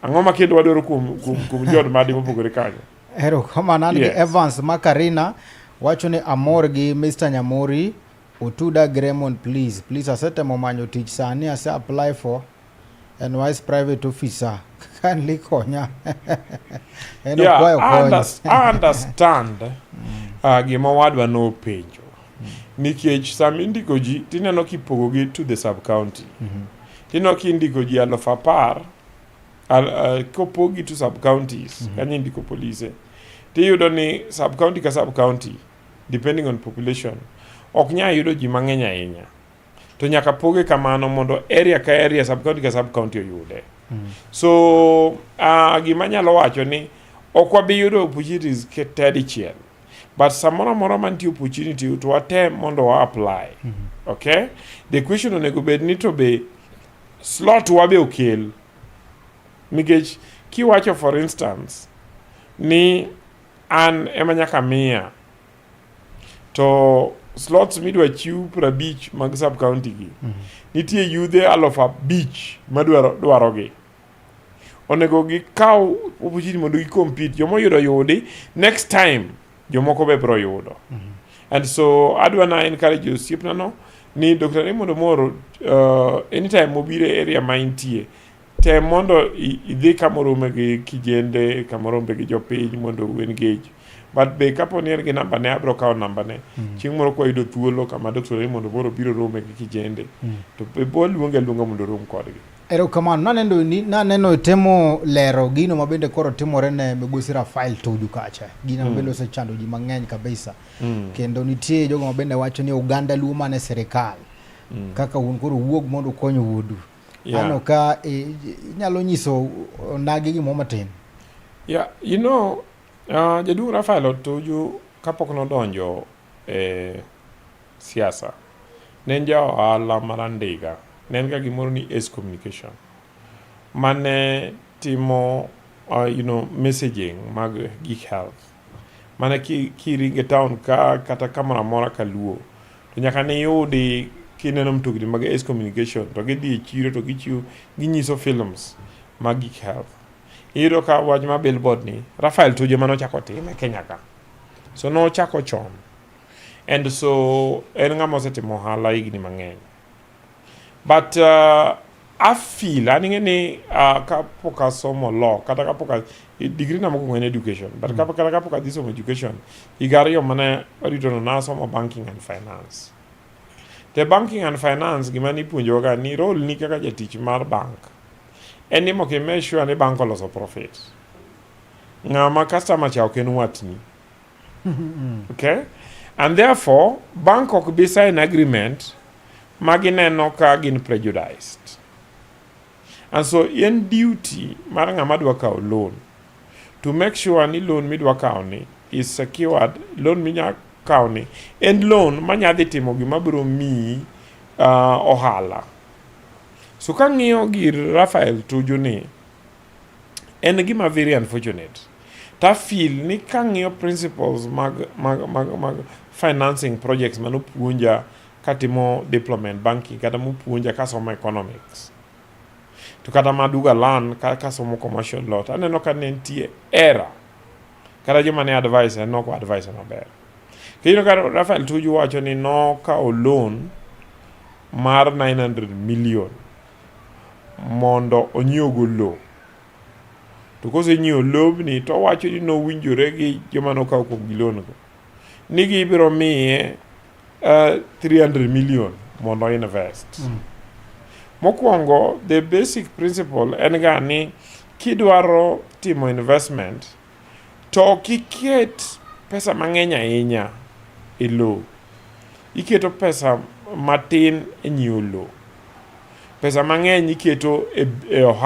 Ang'o ma kendo wadwaro kuom John Mbadi mopogore kanyo? Erokamano. An gi Evans Makarina wacho ni amor gi Mr. Nyamori otuda gi Raymond, please please, asetemo manyo tich, sani ase apply for NYS private officer, kindly konya. En okwayo I, kony. I understand gima owadwa nopenjo, nikech sama indiko ji tineno kipogogi to the sub county, tineno kindiko ji 10,000 kopogi to sub counties. Kanyo indiko polise, tiyudo ni sub county ka sub county, depending on population, ok nyal yudo ji mang'eny ahinya, to nyaka poge kamano mondo area ka area, sub county ka sub county oyude. So gima anyalo wacho ni ok wabi yudo opportunities te dichiel, but samoro amora mantie opportunity to watem mondo wa apply. Okay, the question onego bed ni to be slot wa be okel, nikech kiwacho for instance ni an ema nyaka miya to slots midwa chiw 50 mag sub county gi, nitie yudhe 5,000 madwaro dwarogi, onego gikaw opportunity mondo gi compete. Joma oyudo yudi, next time jomoko be biro yudo. And so adwa na encourage osiepna no ni Dr. Raymond Omoro, anytime mobiro e area ma intie, tem mondo idhi kamorome gi kijende, kamorombe gi jopiny mondo u engage. But be kapo ni en gi namba ne, abiro kawo namba ne. Chieng' moro kwayudo thuolo kama Dr. Raymond Omoro biro rome gi kijende, to be waluonge aluonga mondo orom kodgi. Erokamano. Naneno ni naneno temo lero gino ma bende koro timore ne migosi Rafael Tuju kacha. Gino ma bende osechando ji mang'eny kabisa. Kendo nitie jogo ma bende wacho ni oganda Luo mane sirikal. Kaka un koro wuog mondo ukony wuodu. Aneno ka inyalo nyiso onagi gimoro matin. Yeah, jaduong' Rafael Otuju kapok nodonjo e siasa, ne en ja ohala mar andiga. Ne en ga gimoro ni Ace Communication, mane timo messaging mag gik health. Mane kiringo e town ka kata kamoro amora kaluo, to nyaka niyudi kineno mtokni mag Ace Communication to gidhi e chiro to gichiwo ginyiso films mag gik health. Iyudo ka wach mar billboard ni Rafael Tuju ema nochako time Kenya ka. So nochako chon. And so en ng'ama osetimo ohala higni mang'eny. But I feel an ing'e ni kapok asomo law kata kapok degree na mokwongo en education, but kata kapok adhi somo education, higa 2 mane arito no nasomo banking and finance. Te banking and finance, gima nipuonjowa ga ni role ni kaka jatich mar bank en ni mondo i make sure ni bank oloso profit. Ng'ama customer cha ok en watni. Okay? And therefore, bank ok bi sign agreement ma gineno ka gin prejudiced. And so en duty mar ng'ama dwa kawo loan to make sure ni loan midwa kawo ni is secured, loan minya kawo ni en loan manya dhi timo gima biro miyi ohala. So kang'iyo gir Raphael Tuju ni, en gima very unfortunate. Ta feel ni kang'iyo principles mag financing projects manopuonja katimo diploma in banking kata mopuonja kasomo economics to kata maduga learn kasomo commercial law, to aneno ka ne nitie error kata joma ne advice en nok advice maber. Kendo ka Raphael Tuju wacho ni nokawo loan mar 900 million mondo onyiewgo lowo, to kosenyiewo lobni to owacho ni nowinjore gi joma nokawo kuomgi loan go ni gibiro miye 300 million mondo invest. Mokwongo, the basic principle en ga ni kidwaro timo investment to ok iket pesa mang'eny ahinya e lowo. Iketo pesa matin e nyiewo lowo. Pesa mang'eny iketo e ohala.